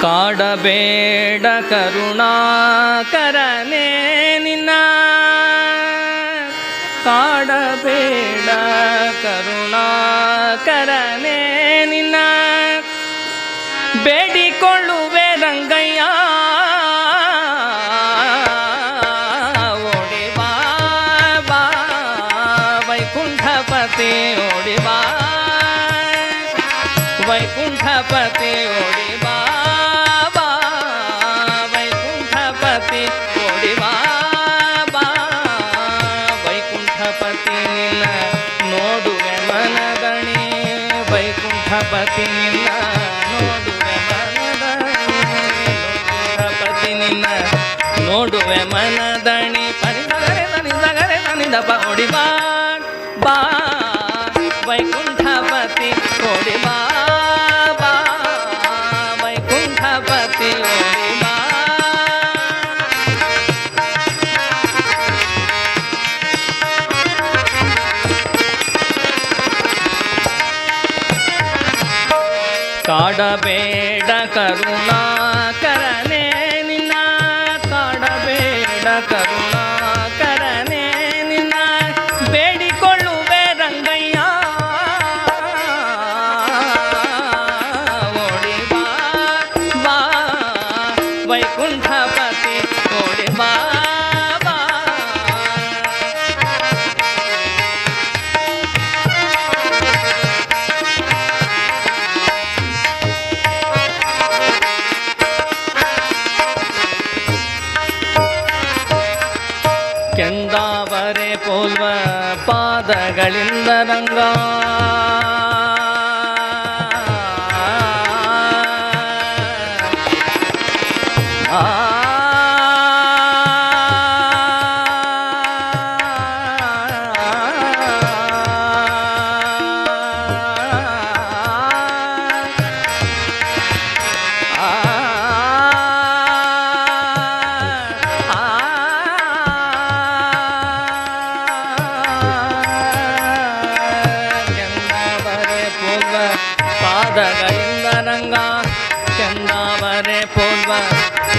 [SPEAKER 6] ಕಾಡಬೇಡ ಕರುಣಾಕರನೇ ನಿನ್ನ, ಕಾಡಬೇಡ ಕರುಣಾಕರನೇ ನಿನ್ನ, ಬೇಡಿಕೊಳ್ಳುವೆ ರಂಗಯ್ಯ ಓಡಿ ಬಾ ಬಾ ವೈಕುಂಠಪತಿ ಓಡಿ ಬಾ, ವೈಕುಂಠಪತಿ ಓಡಿ ಬಾ ಬಾ, ವೈಕುಂಠಪತಿ ಓಡಿ ಬಾ ಬಾ, ವೈಕುಂಠಪತಿ ನಿನ್ನ ನೋಡುವೆ ಮನದಣಿ, ವೈಕುಂಠಪತಿ ನಿನ್ನ ನೋಡುವೆ ಮನದಣಿ, ವೈಕುಂಠಪತಿ ನಿನ್ನ ನೋಡುವೆ ಮನದಣಿ, ಪರಿಸಗರೆ ತನಿ ಸಗರೆ ತನಿ ದಪ ಓಡಿ ಬಾ ಬಾ, ವೈಕುಂಠಪತಿ ಓಡಿ ಬಾ ಬಾ, ವೈಕುಂಠಪತಿ ಓಡಿ ಬಾ. ಕಾಡಬೇಡ ಕರುಣಾಕರನೇ ನಿನ್ನ, ಕಾಡಬೇಡ ಕರುಣಾಕರನೇ ನಿನ್ನ, ಬೇಡಿಕೊಳ್ಳುವೆ ರಂಗಯ್ಯ ಓಡಿ ಬಾ ಬಾ, ವೈಕುಂಠಪತಿ ಓಡಿ ಬಾ ಬಾ, ಕೆಂದಾವರೆ ಪೋಲ್ವ ಪಾದಗಳಿಂದ ರಂಗ. ಪಾದಗಳಿಂದ ರಂಗ, ಕೆಂದಾವರೆ ಪೋಲ್ವ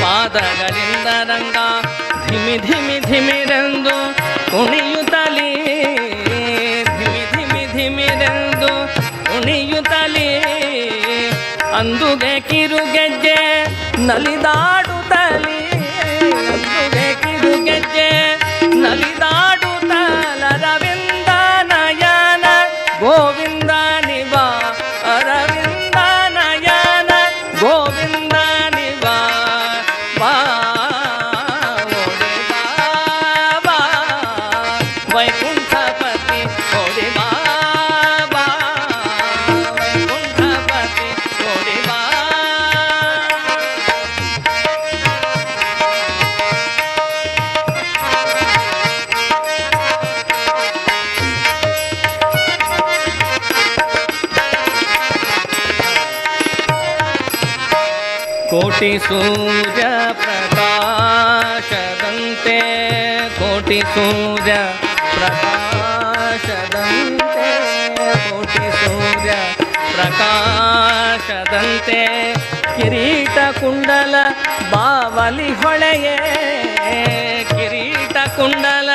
[SPEAKER 6] ಪಾದಗಳಿಂದ ರಂಗ. ಧಿಮಿ ಧಿಮಿ ಧಿಮಿರೆಂದು ಕುಣಿಯುತ್ತಲೇ, ಧಿಮಿ ಧಿಮಿ ಧಿಮಿರೆಂದು ಕುಣಿಯುತ್ತಲೇ, ಅಂದುಗೆ ಕಿರುಗೆಜ್ಜೆ ನಲಿದಾಡುತ್ತಲೇ, ಅಂದುಗೆ ಕಿರುಗೆಜ್ಜೆ ನಲಿದಾಡುತ್ತಲ ಅರವಿಂದ ನಯನ ಗೋವಿಂದ ನಿವಾ, ಅರವಿಂದ ನಯನ ಗೋವಿಂದ ನಿವಾ ಬಾ, ಓಡಿ ಬಾ ವೈಕುಂಠಪತಿ, ಓಡಿ ಬಾ ವೈಕುಂಠಪತಿ, ಓಡಿ ಬಾ. ಕೋಟಿ ಸೂರ್ಯ ಪ್ರಕಾಶದಂತೆ, ಕೋಟಿ ಸೂರ್ಯ ಪ್ರಕಾಶದಂತೆ, ಕೋಟಿ ಸೂರ್ಯ ಪ್ರಕಾಶದಂತೆ, ಕಿರೀಟ ಕುಂಡಲ ಬಾವಲಿ ಹೊಳೆಯೇ, ಕಿರೀಟ ಕುಂಡಲ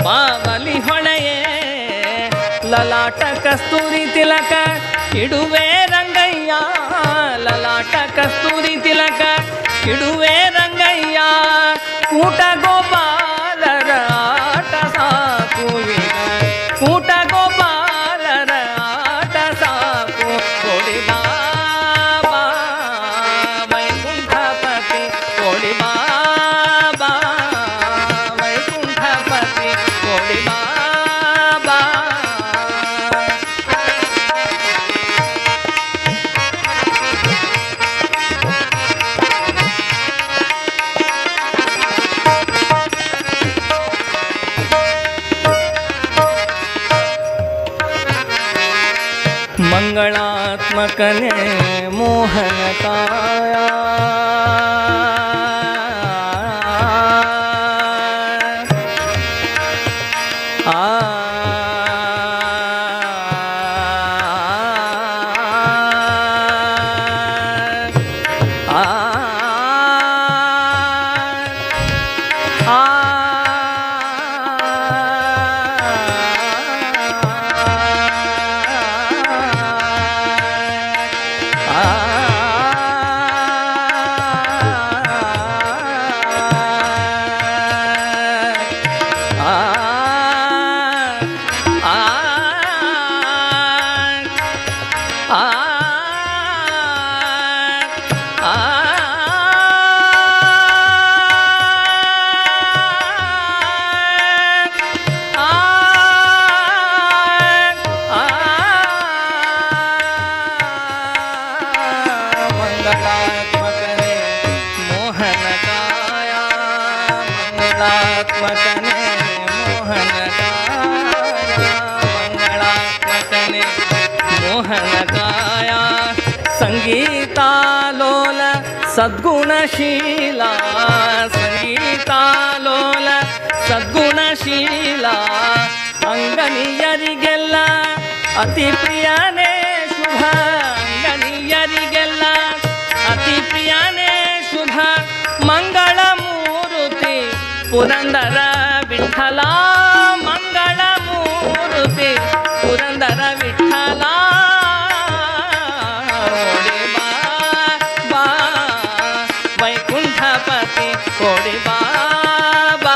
[SPEAKER 6] ಬಾವಲಿ ಹೊಳೆಯೇ, ಲಲಾಟ ಕಸ್ತೂರಿ ತಿಲಕ ಇಡುವೆ ರಂಗಯ್ಯ, ಲಲಾಟ ಕಸ್ತೂರಿ ತಿಲಕ ಇಡುವೆ ರಂಗಯ್ಯ, ಕೂಟ ಗೋಪಾಲರ ಆಟ ಸಾಕು ಈಗ, ಕೂಟ ಗೋಪಾಲರ ಆಟ ಸಾಕು, ಓಡಿ ಬಾ ವೈಕುಂಠಪತಿ, ಓಡಿ ಬಾ ವೈಕುಂಠಪತಿ, ಓಡಿ ಬಾ. ಮಂಗಳಾತ್ಮಕನೇ ಮೋಹನ ಕಾಯ, ಆ ಆ ಮಂಗಳಾತ್ಮಕನೇ ಮೋಹನ ಕಾಯ, ಮಂಗಳಾತ್ಮಕನೇ ಮೋಹನ ಕಾಯ, ಮಂಗಳಾತ್ಮಕನೇ ಮೋಹನ ಕಾಯ, ಸಂಗೀತಾಲೋಲ ಸದ್ಗುಣಶೀಲ, ಸಂಗೀತಾಲೋಲ ಸದ್ಗುಣಶೀಲ, ಅಂಗನಿಯರಿಗೆಲ್ಲ ಅತಿ ಪ್ರಿಯನೇ ಶುಭ, ಅಂಗನಿಯರಿಗೆಲ್ಲ ಅತಿ ಪ್ರಿಯನೇ ಶುಭ, ಮಂಗಳ ಮೂರುತಿ ಪುರಂದರ ವಿಠಲ, ಮಂಗಳ ಮೂರುತಿ ಪುರಂದರ ವಿಠಲ, ಓಡಿ ಬಾ ಬಾ ವೈಕುಂಠಪತಿ, ಓಡಿ ಬಾ ಬಾ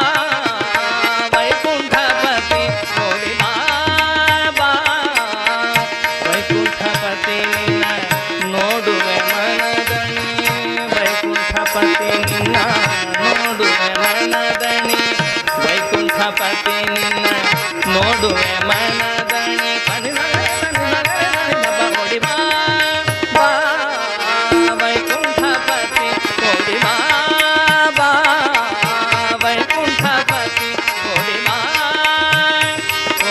[SPEAKER 6] ವೈಕುಂಠಪತಿ, ಓಡಿ ಬಾ ಬಾ ವೈಕುಂಠಪತಿ, ನಿನ್ನ ನೋಡುವೆ ಮನದಣಿ, ವೈಕುಂಠಪತಿ ನಿನ್ನ ನೋಡುವೆ ಮನದಣಿ, ವೈಕುಂಠ ವೈಕುಂಠಪತಿ ನಿನ್ನ ನೋಡುವೆ ಮನದಣಿ ಪನಿ ಓಡಿ ಬಾ ಬಾ ವೈಕುಂಠಪತಿ ಓಡಿ ಬಾ ಬಾ ವೈಕುಂಠಪತಿ ಓಡಿ ಬಾ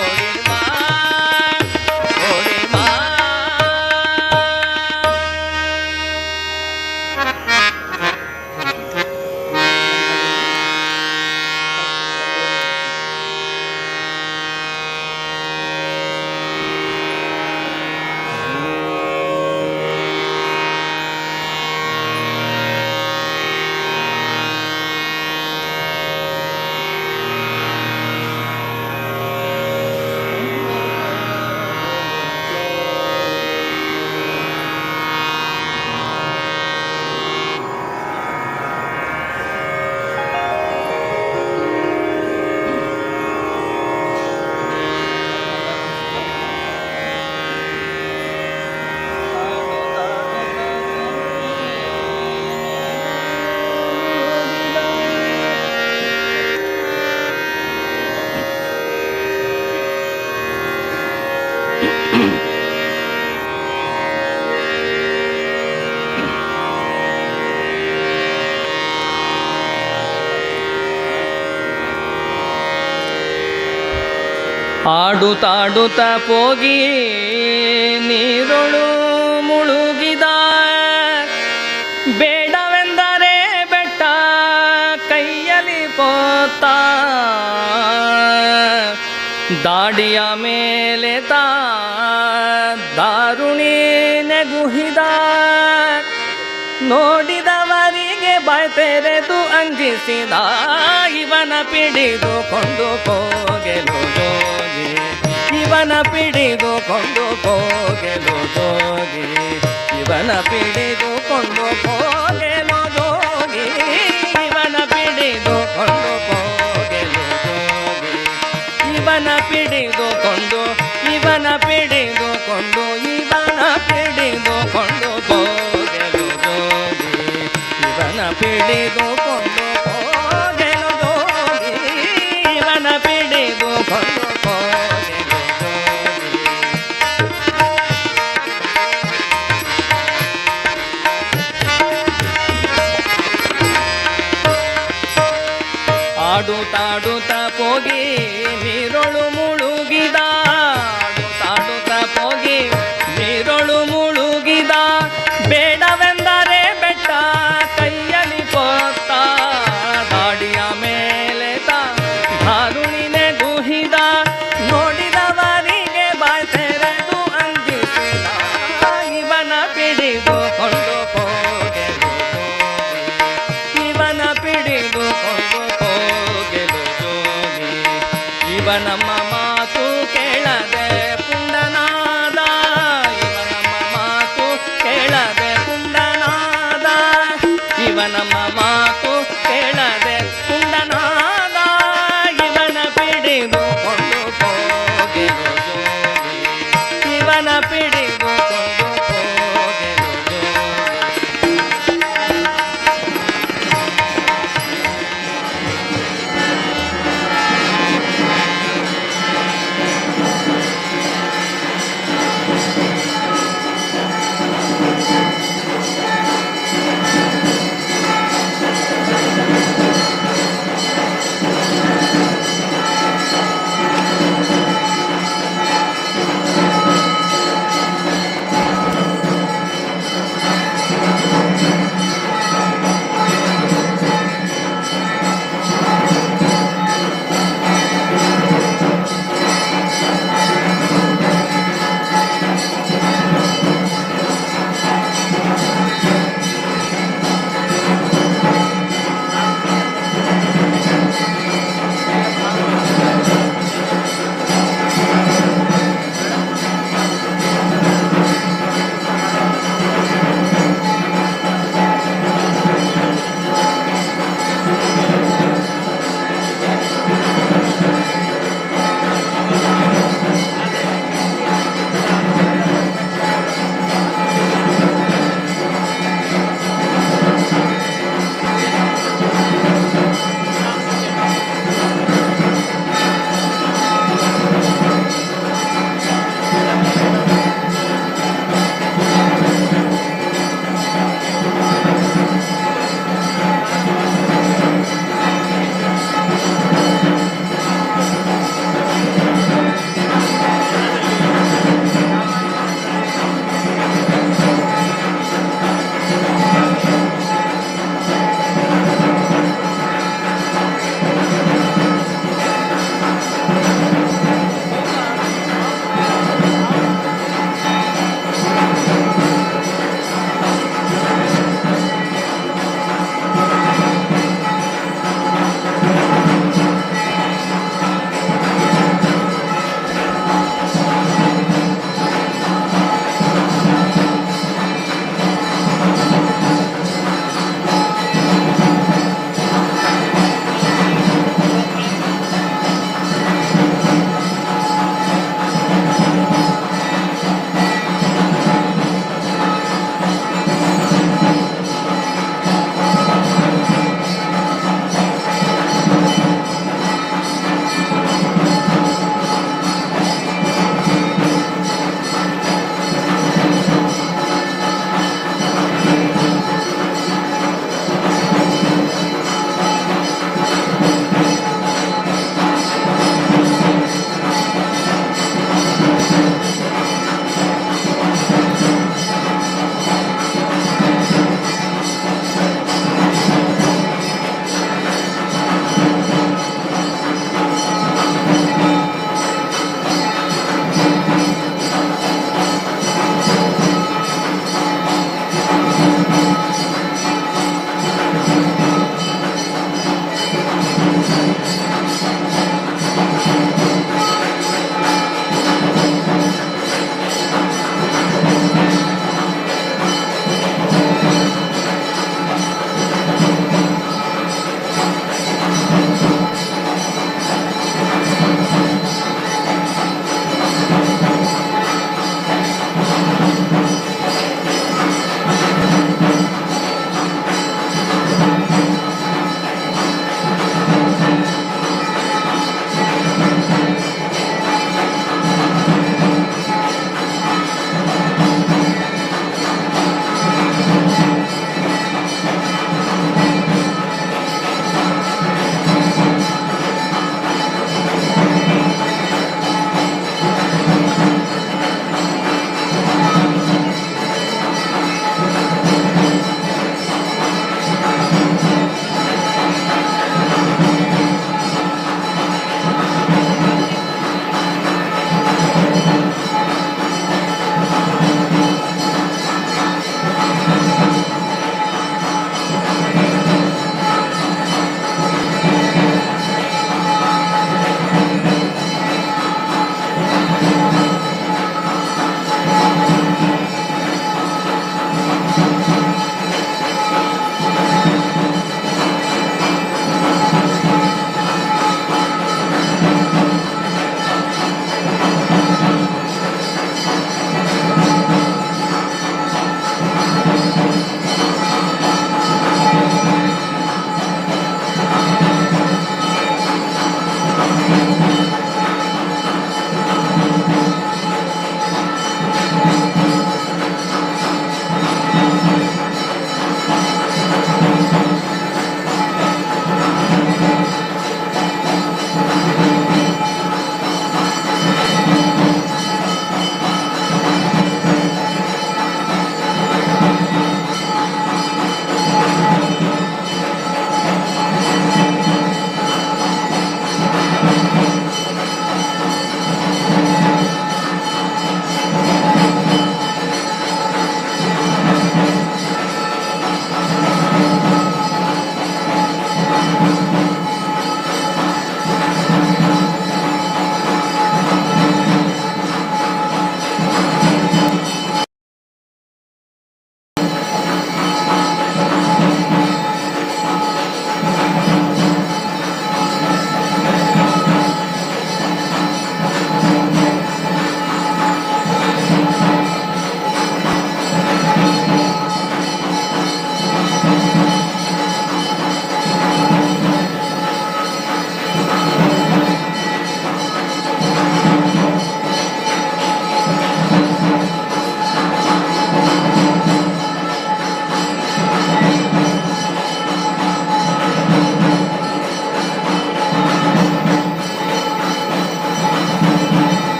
[SPEAKER 6] ಓಡಿ ಬಾ ಓಡಿ ಬಾ. ಆಡುತ್ತಾಡುತ್ತ ಪೋಗಿ ನೀರೊಳು ಮುಳುಗಿದ, ಬೇಡವೆಂದರೆ ಬೆಟ್ಟ ಕೈಯಲ್ಲಿ ಪೋತ, ದಾಡಿಯ ಮೇಲೆ ತಾ ದಾರುಣಿ ನೆಗುಹಿದ, ನೋಡಿದವರಿಗೆ ಬಾಯ್ ತೆರೆದು ಅಂಜಿಸಿದ, ಇವನ ಪಿಡಿದುಕೊಂಡು ಹೋಗೆಲು ಜೋಗಿ, ಇವನ ಪಿಡಿದುಕೊಂಡು ಹೋಗೆಲು ಜೋಗಿ, ಇವನ ಪಿಡಿದುಕೊಂಡು ಹೋಗೆಲು ಜೋಗಿ, ಇವನ ಪಿಡಿದುಕೊಂಡು ಹೋಗೆಲು ಜೋಗಿ, ಇವನ ಪಿಡಿದುಕೊಂಡು, ಇವನ ಪಿಡಿದುಕೊಂಡು, ಇವನ ಪಿಡಿದುಕೊಂಡು ಹೋಗೆಲು ಜೋಗಿ, ಇವನ ಪಿಡಿದುಕೊಂಡು ಹೋಗೆಲು ಜೋಗಿ, ಇವನ ಪಿಡಿದುಕೊಂಡು ಹೋಗೆಲು ಜೋಗಿ. ಆಡುತ್ತಾಡುತ್ತ ಪೋಗಿ ನೀರೊಳು ಮುಳುಗಿದ, ಆಡುತ್ತಾಡುತ್ತ ಪೋಗಿ ನೀರೊಳು ಮುಳುಗಿದ, ಬೇಡವೆಂದರೆ ಬೆಟ್ಟ ಕೈಯಲ್ಲಿ ಪೋತ, ದಾಡಿಯ ಮೇಲೆ ತಾ ದಾರುಣಿನೆ ಗುಹಿದ, ನೋಡಿದವರಿಗೆ ಬಾಯ್ ತೆರೆದು ಅಂಜಿಸಿದ, ಇವನ ಪಿಡಿದುಕೊಂಡು ಹೋಗೆಲು ಜೋಗಿ, ಇವನ ಪಿಡಿದುಕೊಂಡು ಹೋಗೆಲು ಜೋಗಿ, ಇವನಮ್ಮ ಮಾತು ಕೇಳದೆ ಪುಂಡನಾದ, ಇವನಮ್ಮ ಮಾತು ಕೇಳದೆ ಪುಂಡನಾದ, ಇವನಮ್ಮ ಮಾತು ಕೇಳದೆ ಪುಂಡನಾದ, ಇವನ ಪಿಡಿದುಕೊಂಡು ಹೋಗೆಲು ಜೋಗಿ, ಇವನ ಪಿಡಿದುಕೊಂಡು ಹೋಗೆಲು ಜೋಗಿ.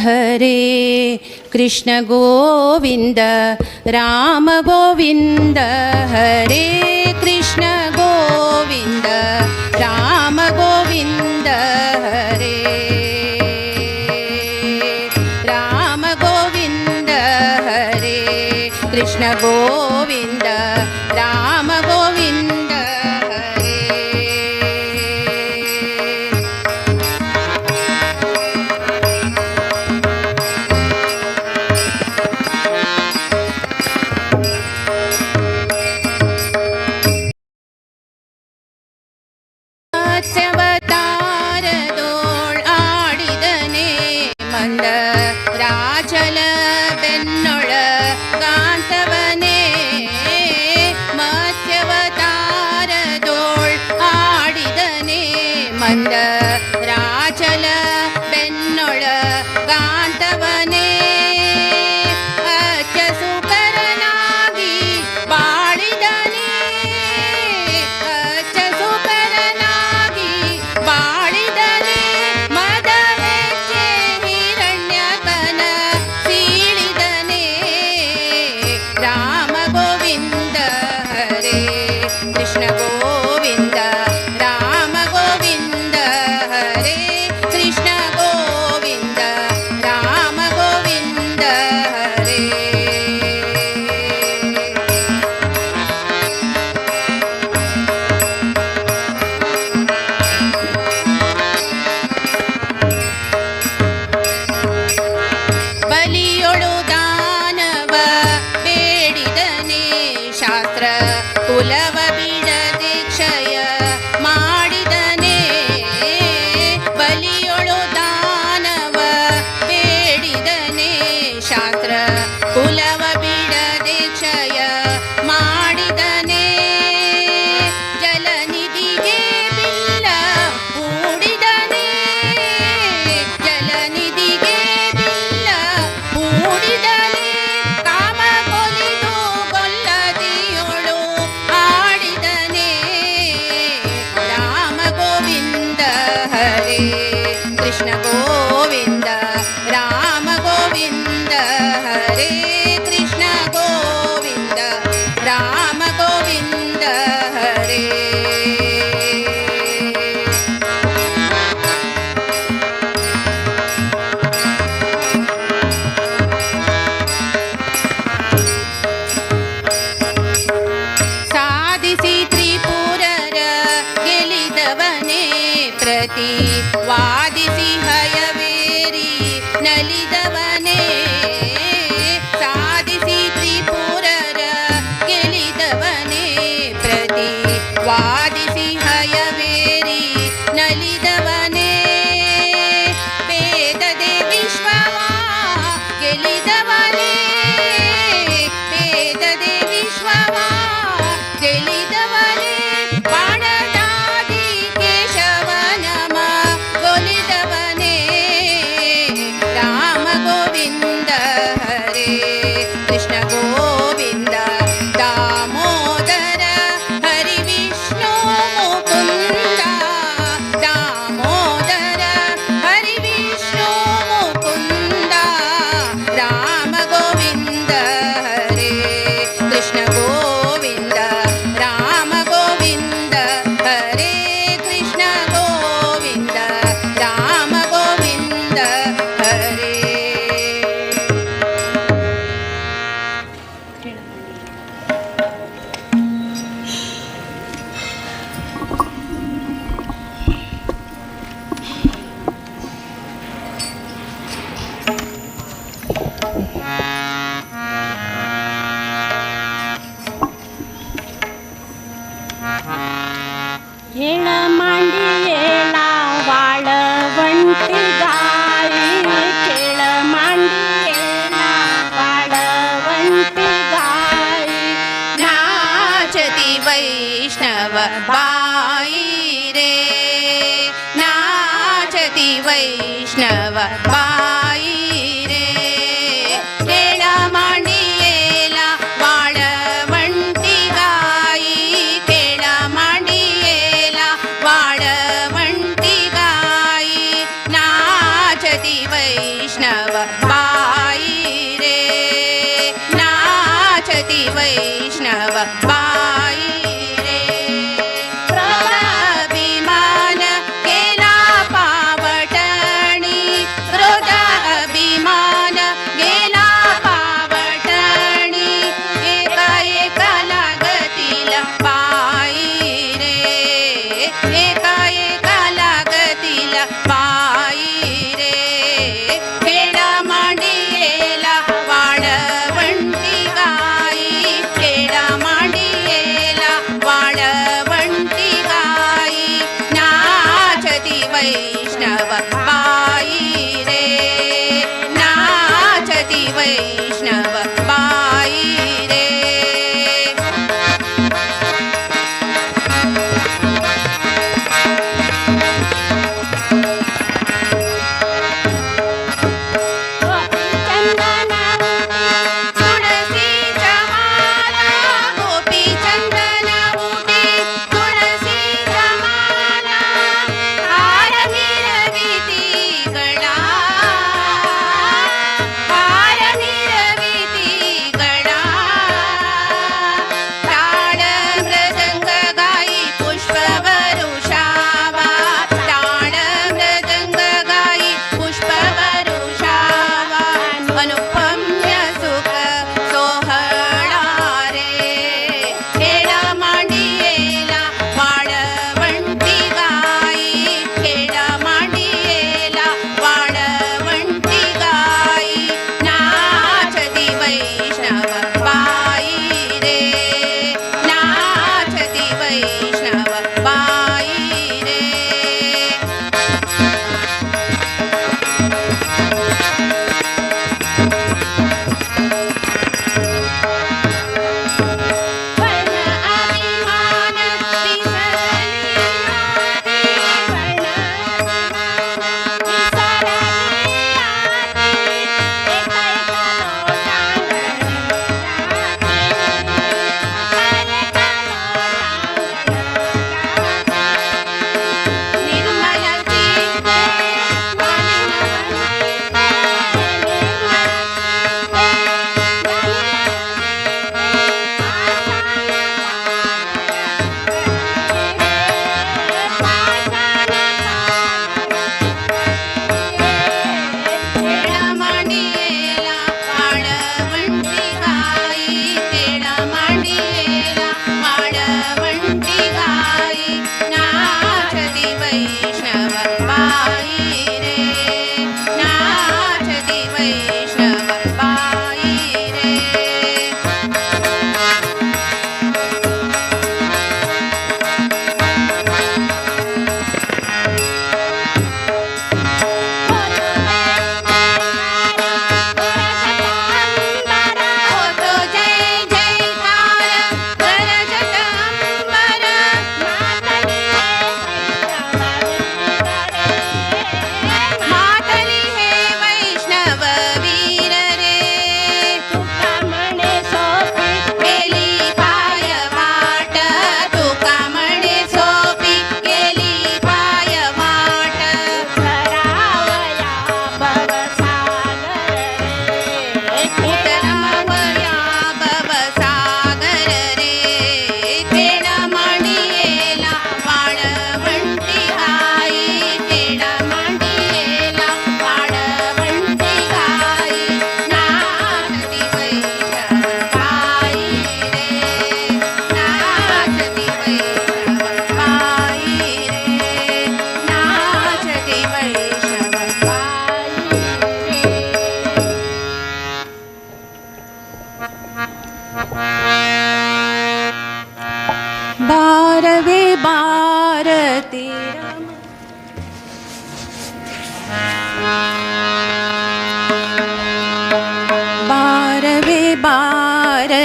[SPEAKER 1] हरे कृष्ण गोविंद राम गोविंद हरे कृष्ण गोविंद राम गोविंद हरे राम गोविंद हरे कृष्ण गोविंद राम गोविंद हरे। ಮತ್ಸ್ಯವತಾರದೋಳ್ ಆಡಿದನೆ ಮಂದ ರಾಜಲ ಬೆನ್ನೊಳ ಗಾಂತವನೇ ಮತ್ಸ್ಯವತಾರದೋಳ್ ಆಡಿದನೆ ಮಂದ ರಾಜಲ ಬೆನ್ನೊಳ ಗಾಂತವನೇ ಅಚ್ಚ ಸುಕರನಾಗಿ ಬಾಳಿದನೆ ಅಚ್ಚ ಸುಕರನಾಗಿ ಬಾಳಿದನೆ ಮದ ಹೆಚ್ಚೆ ಹಿರಣ್ಯಕನ ಸೀಳಿದನೆ ರಾಮ ಗೋವಿಂದ ಹರೇ ಕೃಷ್ಣ ಗೋವಿಂದ ರಾಮ ಗೋವಿಂದ ಹರೇ ಕೃಷ್ಣ ಗೋವಿಂದ ರಾಮ ಗೋವಿಂದ ಹರೇ. ಬಲಿಯೊಳು ದಾನವ ಬೇಡಿದನೆ ಶಾಸ್ತ್ರ ಕುಲವ ಬಿಡದೆ ಕ್ಷಯ ಮಾಡಿದನೆ ಬಲಿಯೊಳು ದಾನವ ಬೇಡಿದನೆ ಶಾಸ್ತ್ರ ಕುಲವ ಬಿಡದೆ ಕ್ಷಯ ಮಾಡಿದನೆ ಜಲನಿಧಿಗೆ ಬಿಲ್ಲ ಹೂಡಿದನೆ ಜಲನಿಧಿಗೆ ಬಿಲ್ಲ ಹೂಡಿದನೆ ಕಾಮ ಕೊಲಿದು ಗೊಲ್ಲದಿಯೊಳು ಆಡಿದನೆ ರಾಮ ಗೋವಿಂದ ಹರೇ ಕೃಷ್ಣ ಗೋವಿಂದ ರಾಮ ಗೋವಿಂದ ಹರೇ ಕೃಷ್ಣ ಗೋವಿಂದ ರಾಮ ಗೋವಿಂದ ಹರೇ. ಸಾಧಿಸಿ ತ್ರಿಪುರರ ಗೆಲಿದವನೇ ಪ್ರತಿ ವಾದಿಸಿ ಹಯವೇರಿ ನಲಿದವನೇ ಸಾಧಿಸಿ ತ್ರಿಪುರರ ಗೆಲಿದವನೇ ಪ್ರತಿ ವಾದಿಸಿ ಹಯವೇರಿ ನಲಿದವನೇ ಬೇದದೆ ವಿಶ್ವವ ಗೆಲಿದವನೇ ಬೇದದೆ ವಿಶ್ವವ ಗೆಲಿದವನೇ ಬಾಣದಾದಿ ಕೇಶವನಮ ಗೊಲಿದವನೇ ರಾಮ ಗೋವಿಂದ ಹರೇ ಕೃಷ್ಣ ಗೋವಿಂದ ದಾಮೋದರ ಹರಿ ವಿಷ್ಣು ಮುಕುಂದ ದಾಮೋದರ ಹರಿ ವಿಷ್ಣು ಮುಕುಂದ ರಾಮ ಗೋವಿಂದ ಹರೇ ಕೃಷ್ಣ ಗೋವಿಂದ ರಾಮ ಗೋವಿಂದ ಹರೇ ಕೃಷ್ಣ ಗೋವಿಂದ ರಾಮ ಗೋವಿಂದ ಹರೇ.
[SPEAKER 2] ಏಳ ಮಾಂಡಿ ಏಳ ವಾಳವಂಟಿ ಗಾಯಿ ಕೇಳ ಮಾಂಡಿ ಏಳ ವಾಳವಂಟಿ ಗಾಯಿ
[SPEAKER 1] ನಾಚತಿ ವೈಷ್ಣವ ಬಾಯಿ ರೇ ನಾಚತಿ ವೈಷ್ಣವ ಬಾಯಿ ರೇ ಕೇಳ ಮಾಂಡಿಯೇಲ ವಾಳವಂಟಿ ಗಾಯಿ ಕೇಳ ಮಾಂಡಿಯೇಲ ವಾಳವಂಟಿ ಗಾಯಿ ನಾಚತಿ ವೈಷ್ಣವ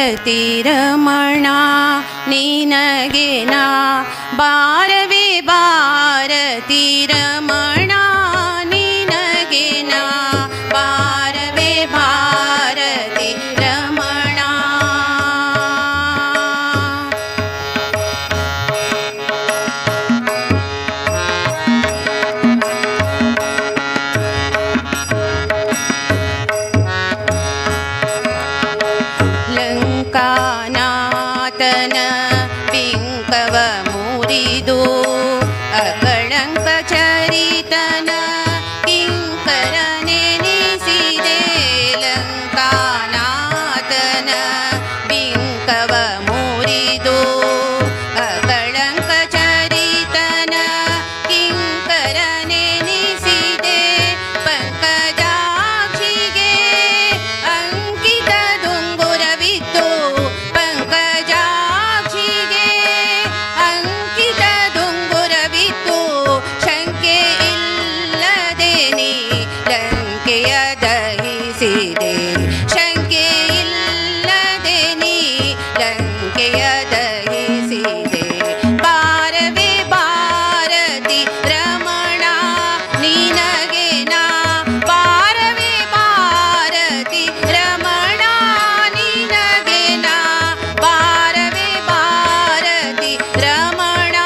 [SPEAKER 1] ಭಾರತಿ ರಮಣ ನಿನಗೆ ನಾ ಬಾರವೇ ಭಾರತಿ ರಮಣ ನಿನಗೆ ನಾ ಬಾರವೇ ಭಾರತಿ ರಮಣ. ಲಂಕಾನಾಥನ ಬಿಂಕವ ಮುರಿದು ಅಕಳಂಕ ಚರಿತನ ಕಿಂಕರನೆನಿಸಿದೆ. ಲಂಕಾನಾಥನ ಬಿಂಕವ ಮುರಿದು ಅಕಳಂಕ ಚರಿತನ ಕಿಂಕರನೆನಿಸಿದೆ. ಪಂಕಜಾಕ್ಷಿಗೆ ಅಂಕಿತ ದುಂಗುರವಿತ್ತು, ಪಂಕಜಾಕ್ಷಿಗೆ ಅಂಕಿತ ದುಂಗುರವಿತ್ತು. ಶಂಕೆ ಇಲ್ಲದೆ ನೀ ಲಂಕೆಯ ದಹಿಸಿದೆ, ಶಂಕೆ ಇಲ್ಲದೆ ನೀ ಲಂಕೆಯ ದಹಿಸಿದೆ. ಬಾರವೇ ಭಾರತಿ ರಮಣ ನಿನಗೆ ನಾ ಬಾರವೇ ಭಾರತಿ ರಮಣ ನಿನಗೆ ನಾ ಬಾರವೇ ಭಾರತಿ ರಮಣ.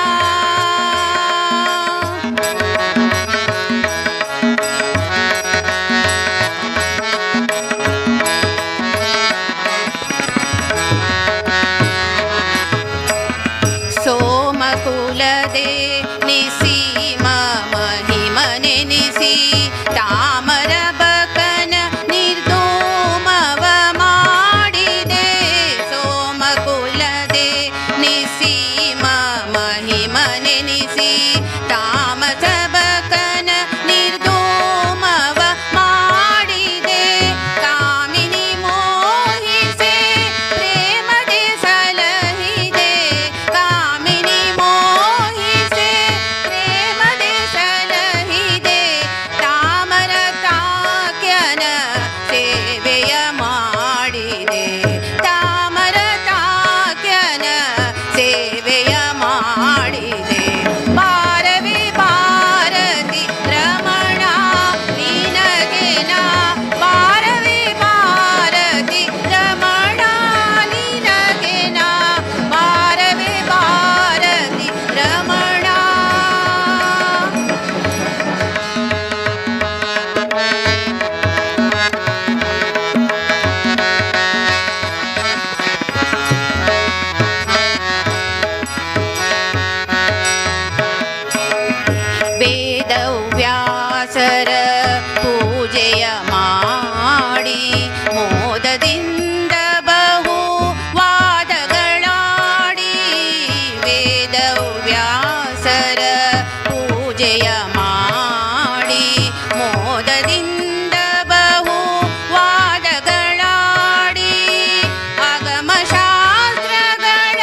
[SPEAKER 1] ಸೋಮಕುಲದೆ ನಿಸೀಮ ಮಹಿಮನೆನಿಸಿ ತಾಮರ ಬಕನ ನಿರ್ದೋಮವ ಮಾಡಿದೆ. ಸೋಮಕುಲದೆ ನಿಸೀಮ ಮಹಿಮನೆನಿಸಿ ತಾಮಸ ಬಕನ ನಿರ್ದೋಮವ ಮಾಡಿದೆ. ಕಾಮಿನಿ ಮೋಹಿಸೆ ಪ್ರೇಮದೆ ಸಲಹಿದೆ, ಕಾಮಿನಿ ಮೋಹಿಸೆ ಪ್ರೇಮದೆ ಸಲಹಿದೆ. ತಾಮರ ತಾಕ್ಯನ ಸೇವೆಯ ಮಾಡಿದೆ, ತಾಮರ ತಾಕ್ಯನ ಸೇವೆಯ ಮಾಡಿದೆ. ಬಾರವೇ ಭಾರತಿ ರಮಣ ನಿನಗೆ ನಾ ಬಾರವೇ ಭಾರತಿ ರಮಣ ನಿನಗೆ ನಾ ಬಾರವೇ ಭಾರತಿ ರಮಣ. ವೇದವ್ಯಾಸರ ಪೂಜೆಯ ಮಾಡಿ ಮೋದದಿಂದ ಬಹು ವಾದಗಳಾಡಿ. ವೇದವ್ಯಾಸರ ಪೂಜೆಯ ಮಾಡಿ ಮೋದದಿಂದ ಬಹು ವಾದಗಳಾಡಿ. ಆಗಮಶಾಸ್ತ್ರಗಳ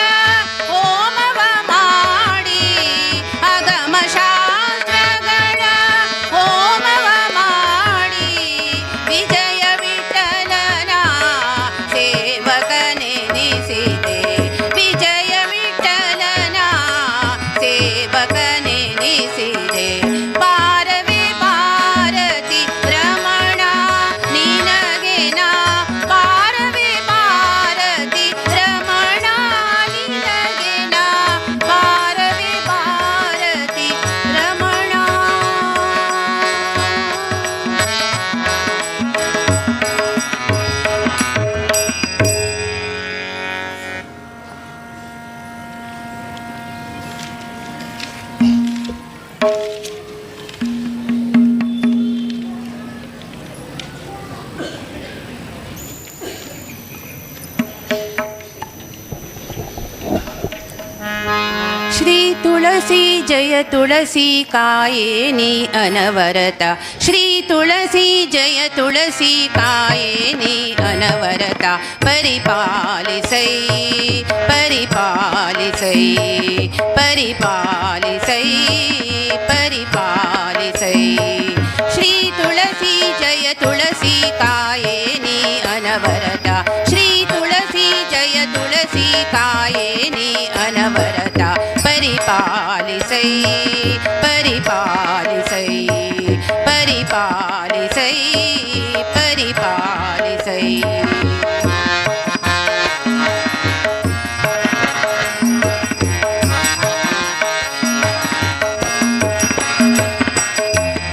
[SPEAKER 1] ಹೋಮವ ಮಾಡಿ, ಆಗಮಶಾಸ್ತ್ರಗಳ ಹೋಮವ ಮಾಡಿ. ವಿಜಯ ವಿಠಲನ ಸೇವಕನೆನಿಸಿದೆ, ವಿಜಯ ವಿಠಲನ ಸೇವಕನೆನಿಸಿದೆ. ಬಾರವೇ ಭಾರತಿ ರಮಣ ನಿನಗೆ ನಾ ಬಾರವೇ ಭಾರತಿ ರಮಣ ನಿನಗೆ ನಾ ಬಾರವೇ ಭಾರತಿ ರಮಣ. ಶ್ರೀ ತುಳಸಿ ಜಯ ತುಳಸಿ ಕಾಯೇನಿ ಅನವರತ, ಶ್ರೀ ತುಳಸಿ ಜಯ ತುಳಸಿ ಕಾಯೇನಿ ಅನವರತ. ಪರಿಪಾಲಿಸೈ ಪರಿಪಾಲಿಸೈ ಪರಿಪಾಲಿಸೈ ಪರಿಪಾಲಿಸೈ. ಶ್ರೀ ತುಳಸಿ ಜಯ ತುಳಸಿ ಕಾಯೇನಿ ಅನವರತ, ಶ್ರೀ ತುಳಸಿ ಜಯ ತಾಯೇ ನೀ ಅನವರತ ಪರಿಪಾಲಿಸೈ ಪರಿಪಾಲಿಸೈ ಪರಿಪಾಲಿಸೈ ಪರಿಪಾಲಿಸೈ.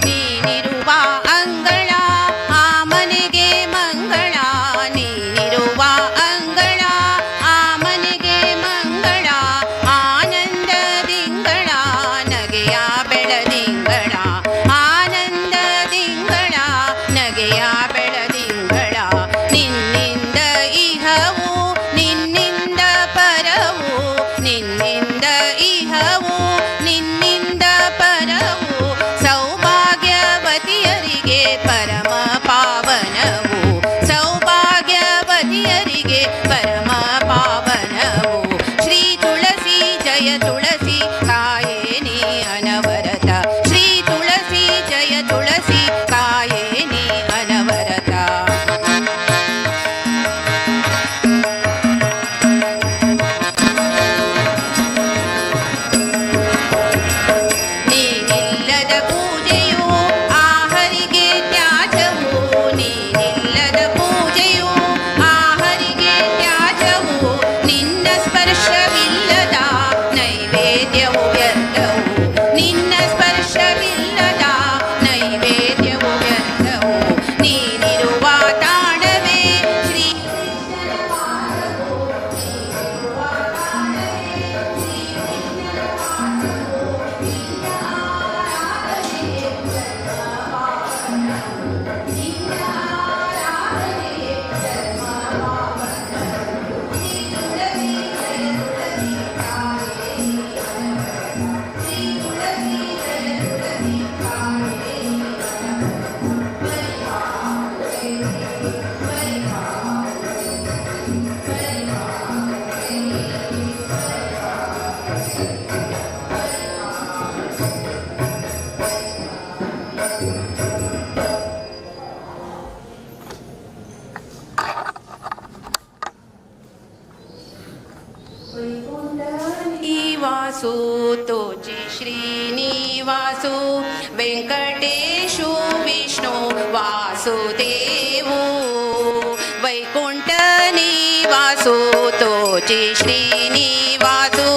[SPEAKER 1] ನೀನಿರುವ ಅಂಗಳ ಆ ಮನೆಗೆ ಮಂಗಳ, ನೀನಿರುವ ಅಂಗಳ ಆ ಮನೆಗೆ ಮಂಗಳ, ಆನಂದದಿಂಗಳ ನಗೆಯ ಬೆಳದಿಂಗಳ, ಆನಂದದಿಂಗಳ ನಗೆಯ ಬೆಳದಿಂಗಳ, ನಿನ್ನಿಂದ ಇಹವು ನಿನ್ನಿಂದ ಪರವು, ನಿನ್ನಿಂದ ಇಹವು ನಿನ್ನಿಂದ ಪರವು, ಸೌಭಾಗ್ಯವತಿಯರಿಗೆ ಪರಮ ಪಾವನವು, ಸೌಭಾಗ್ಯವತಿಯರಿಗೆ ಪರಮ ಪಾವನವು. ಶ್ರೀ ತುಳಸಿ ಜಯ ತುಳಸಿ ತಾಯೇ ನೀ ಅನವರತ, ಶ್ರೀ ತುಳಸಿ ಜಯ ತುಳಸಿ ತಾಯೇ ನೀ ಅನವರತ. ನೀನಿಲ್ಲದ ಪೂಜೆಯು ಆ ಹರಿಗೆ ತ್ಯಾಜವು, ನೀನಿಲ್ಲದ ಪೂಜೆಯು ಆ ಹರಿಗೆ ತ್ಯಾಜವು, ನಿನ್ನ ಸ್ಪರ್ಶವಿಲ್ಲದ ನೈವೇದ್ಯವು ವ್ಯರ್ಥವು, ನಿನ್ನ ಸ್ಪರ್ಶವಿಲ್ಲದ ನೈವೇದ್ಯವು ವ್ಯರ್ಥವು. ನೀನಿರುವ ತಾಣವೇ ಶ್ರೀ ನಿವಾಸು ತೋಚಿ ಶ್ರೀನಿವಾಸು ವೆಂಕಟೇಶು ವಿಷ್ಣು ವಾಸುದೇವು, ವೈಕುಂಠ ನಿವಾಸು ತೋಚಿ ಶ್ರೀನಿವಾಸು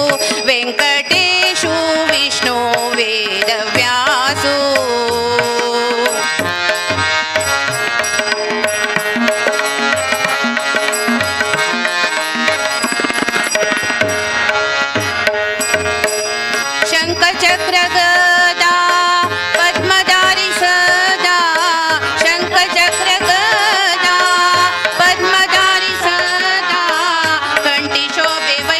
[SPEAKER 1] ವೆಂಕಟೇಶು ವಿಷ್ಣು ವೇದವ್ಯಾಸು. ಶಂಖಚಕ್ರ ಗದಾ ಪದ್ಮಧಾರಿ ಸದಾ, ಶಂಖಚಕ್ರ ಗದಾ ಪದ್ಮಧಾರಿ ಸದಾ, ಕಂಠಿ ಶೋಭೆ ವೈ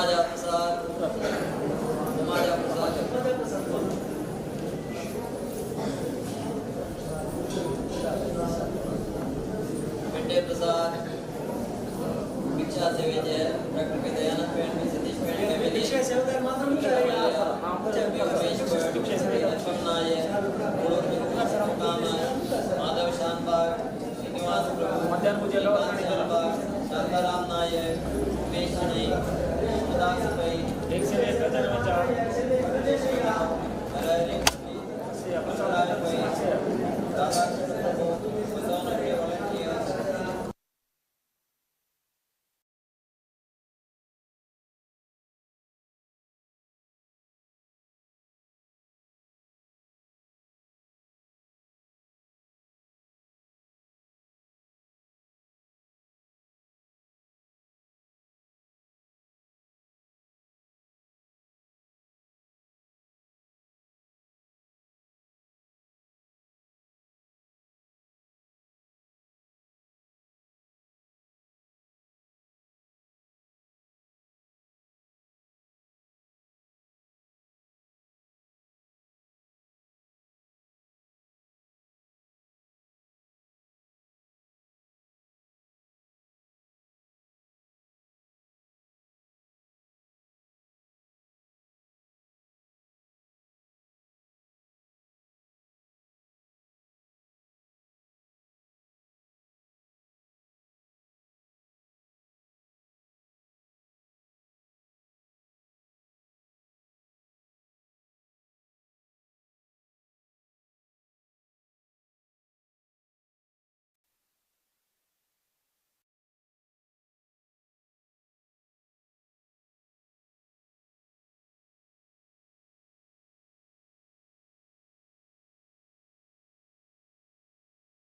[SPEAKER 8] ಸಮಾಜ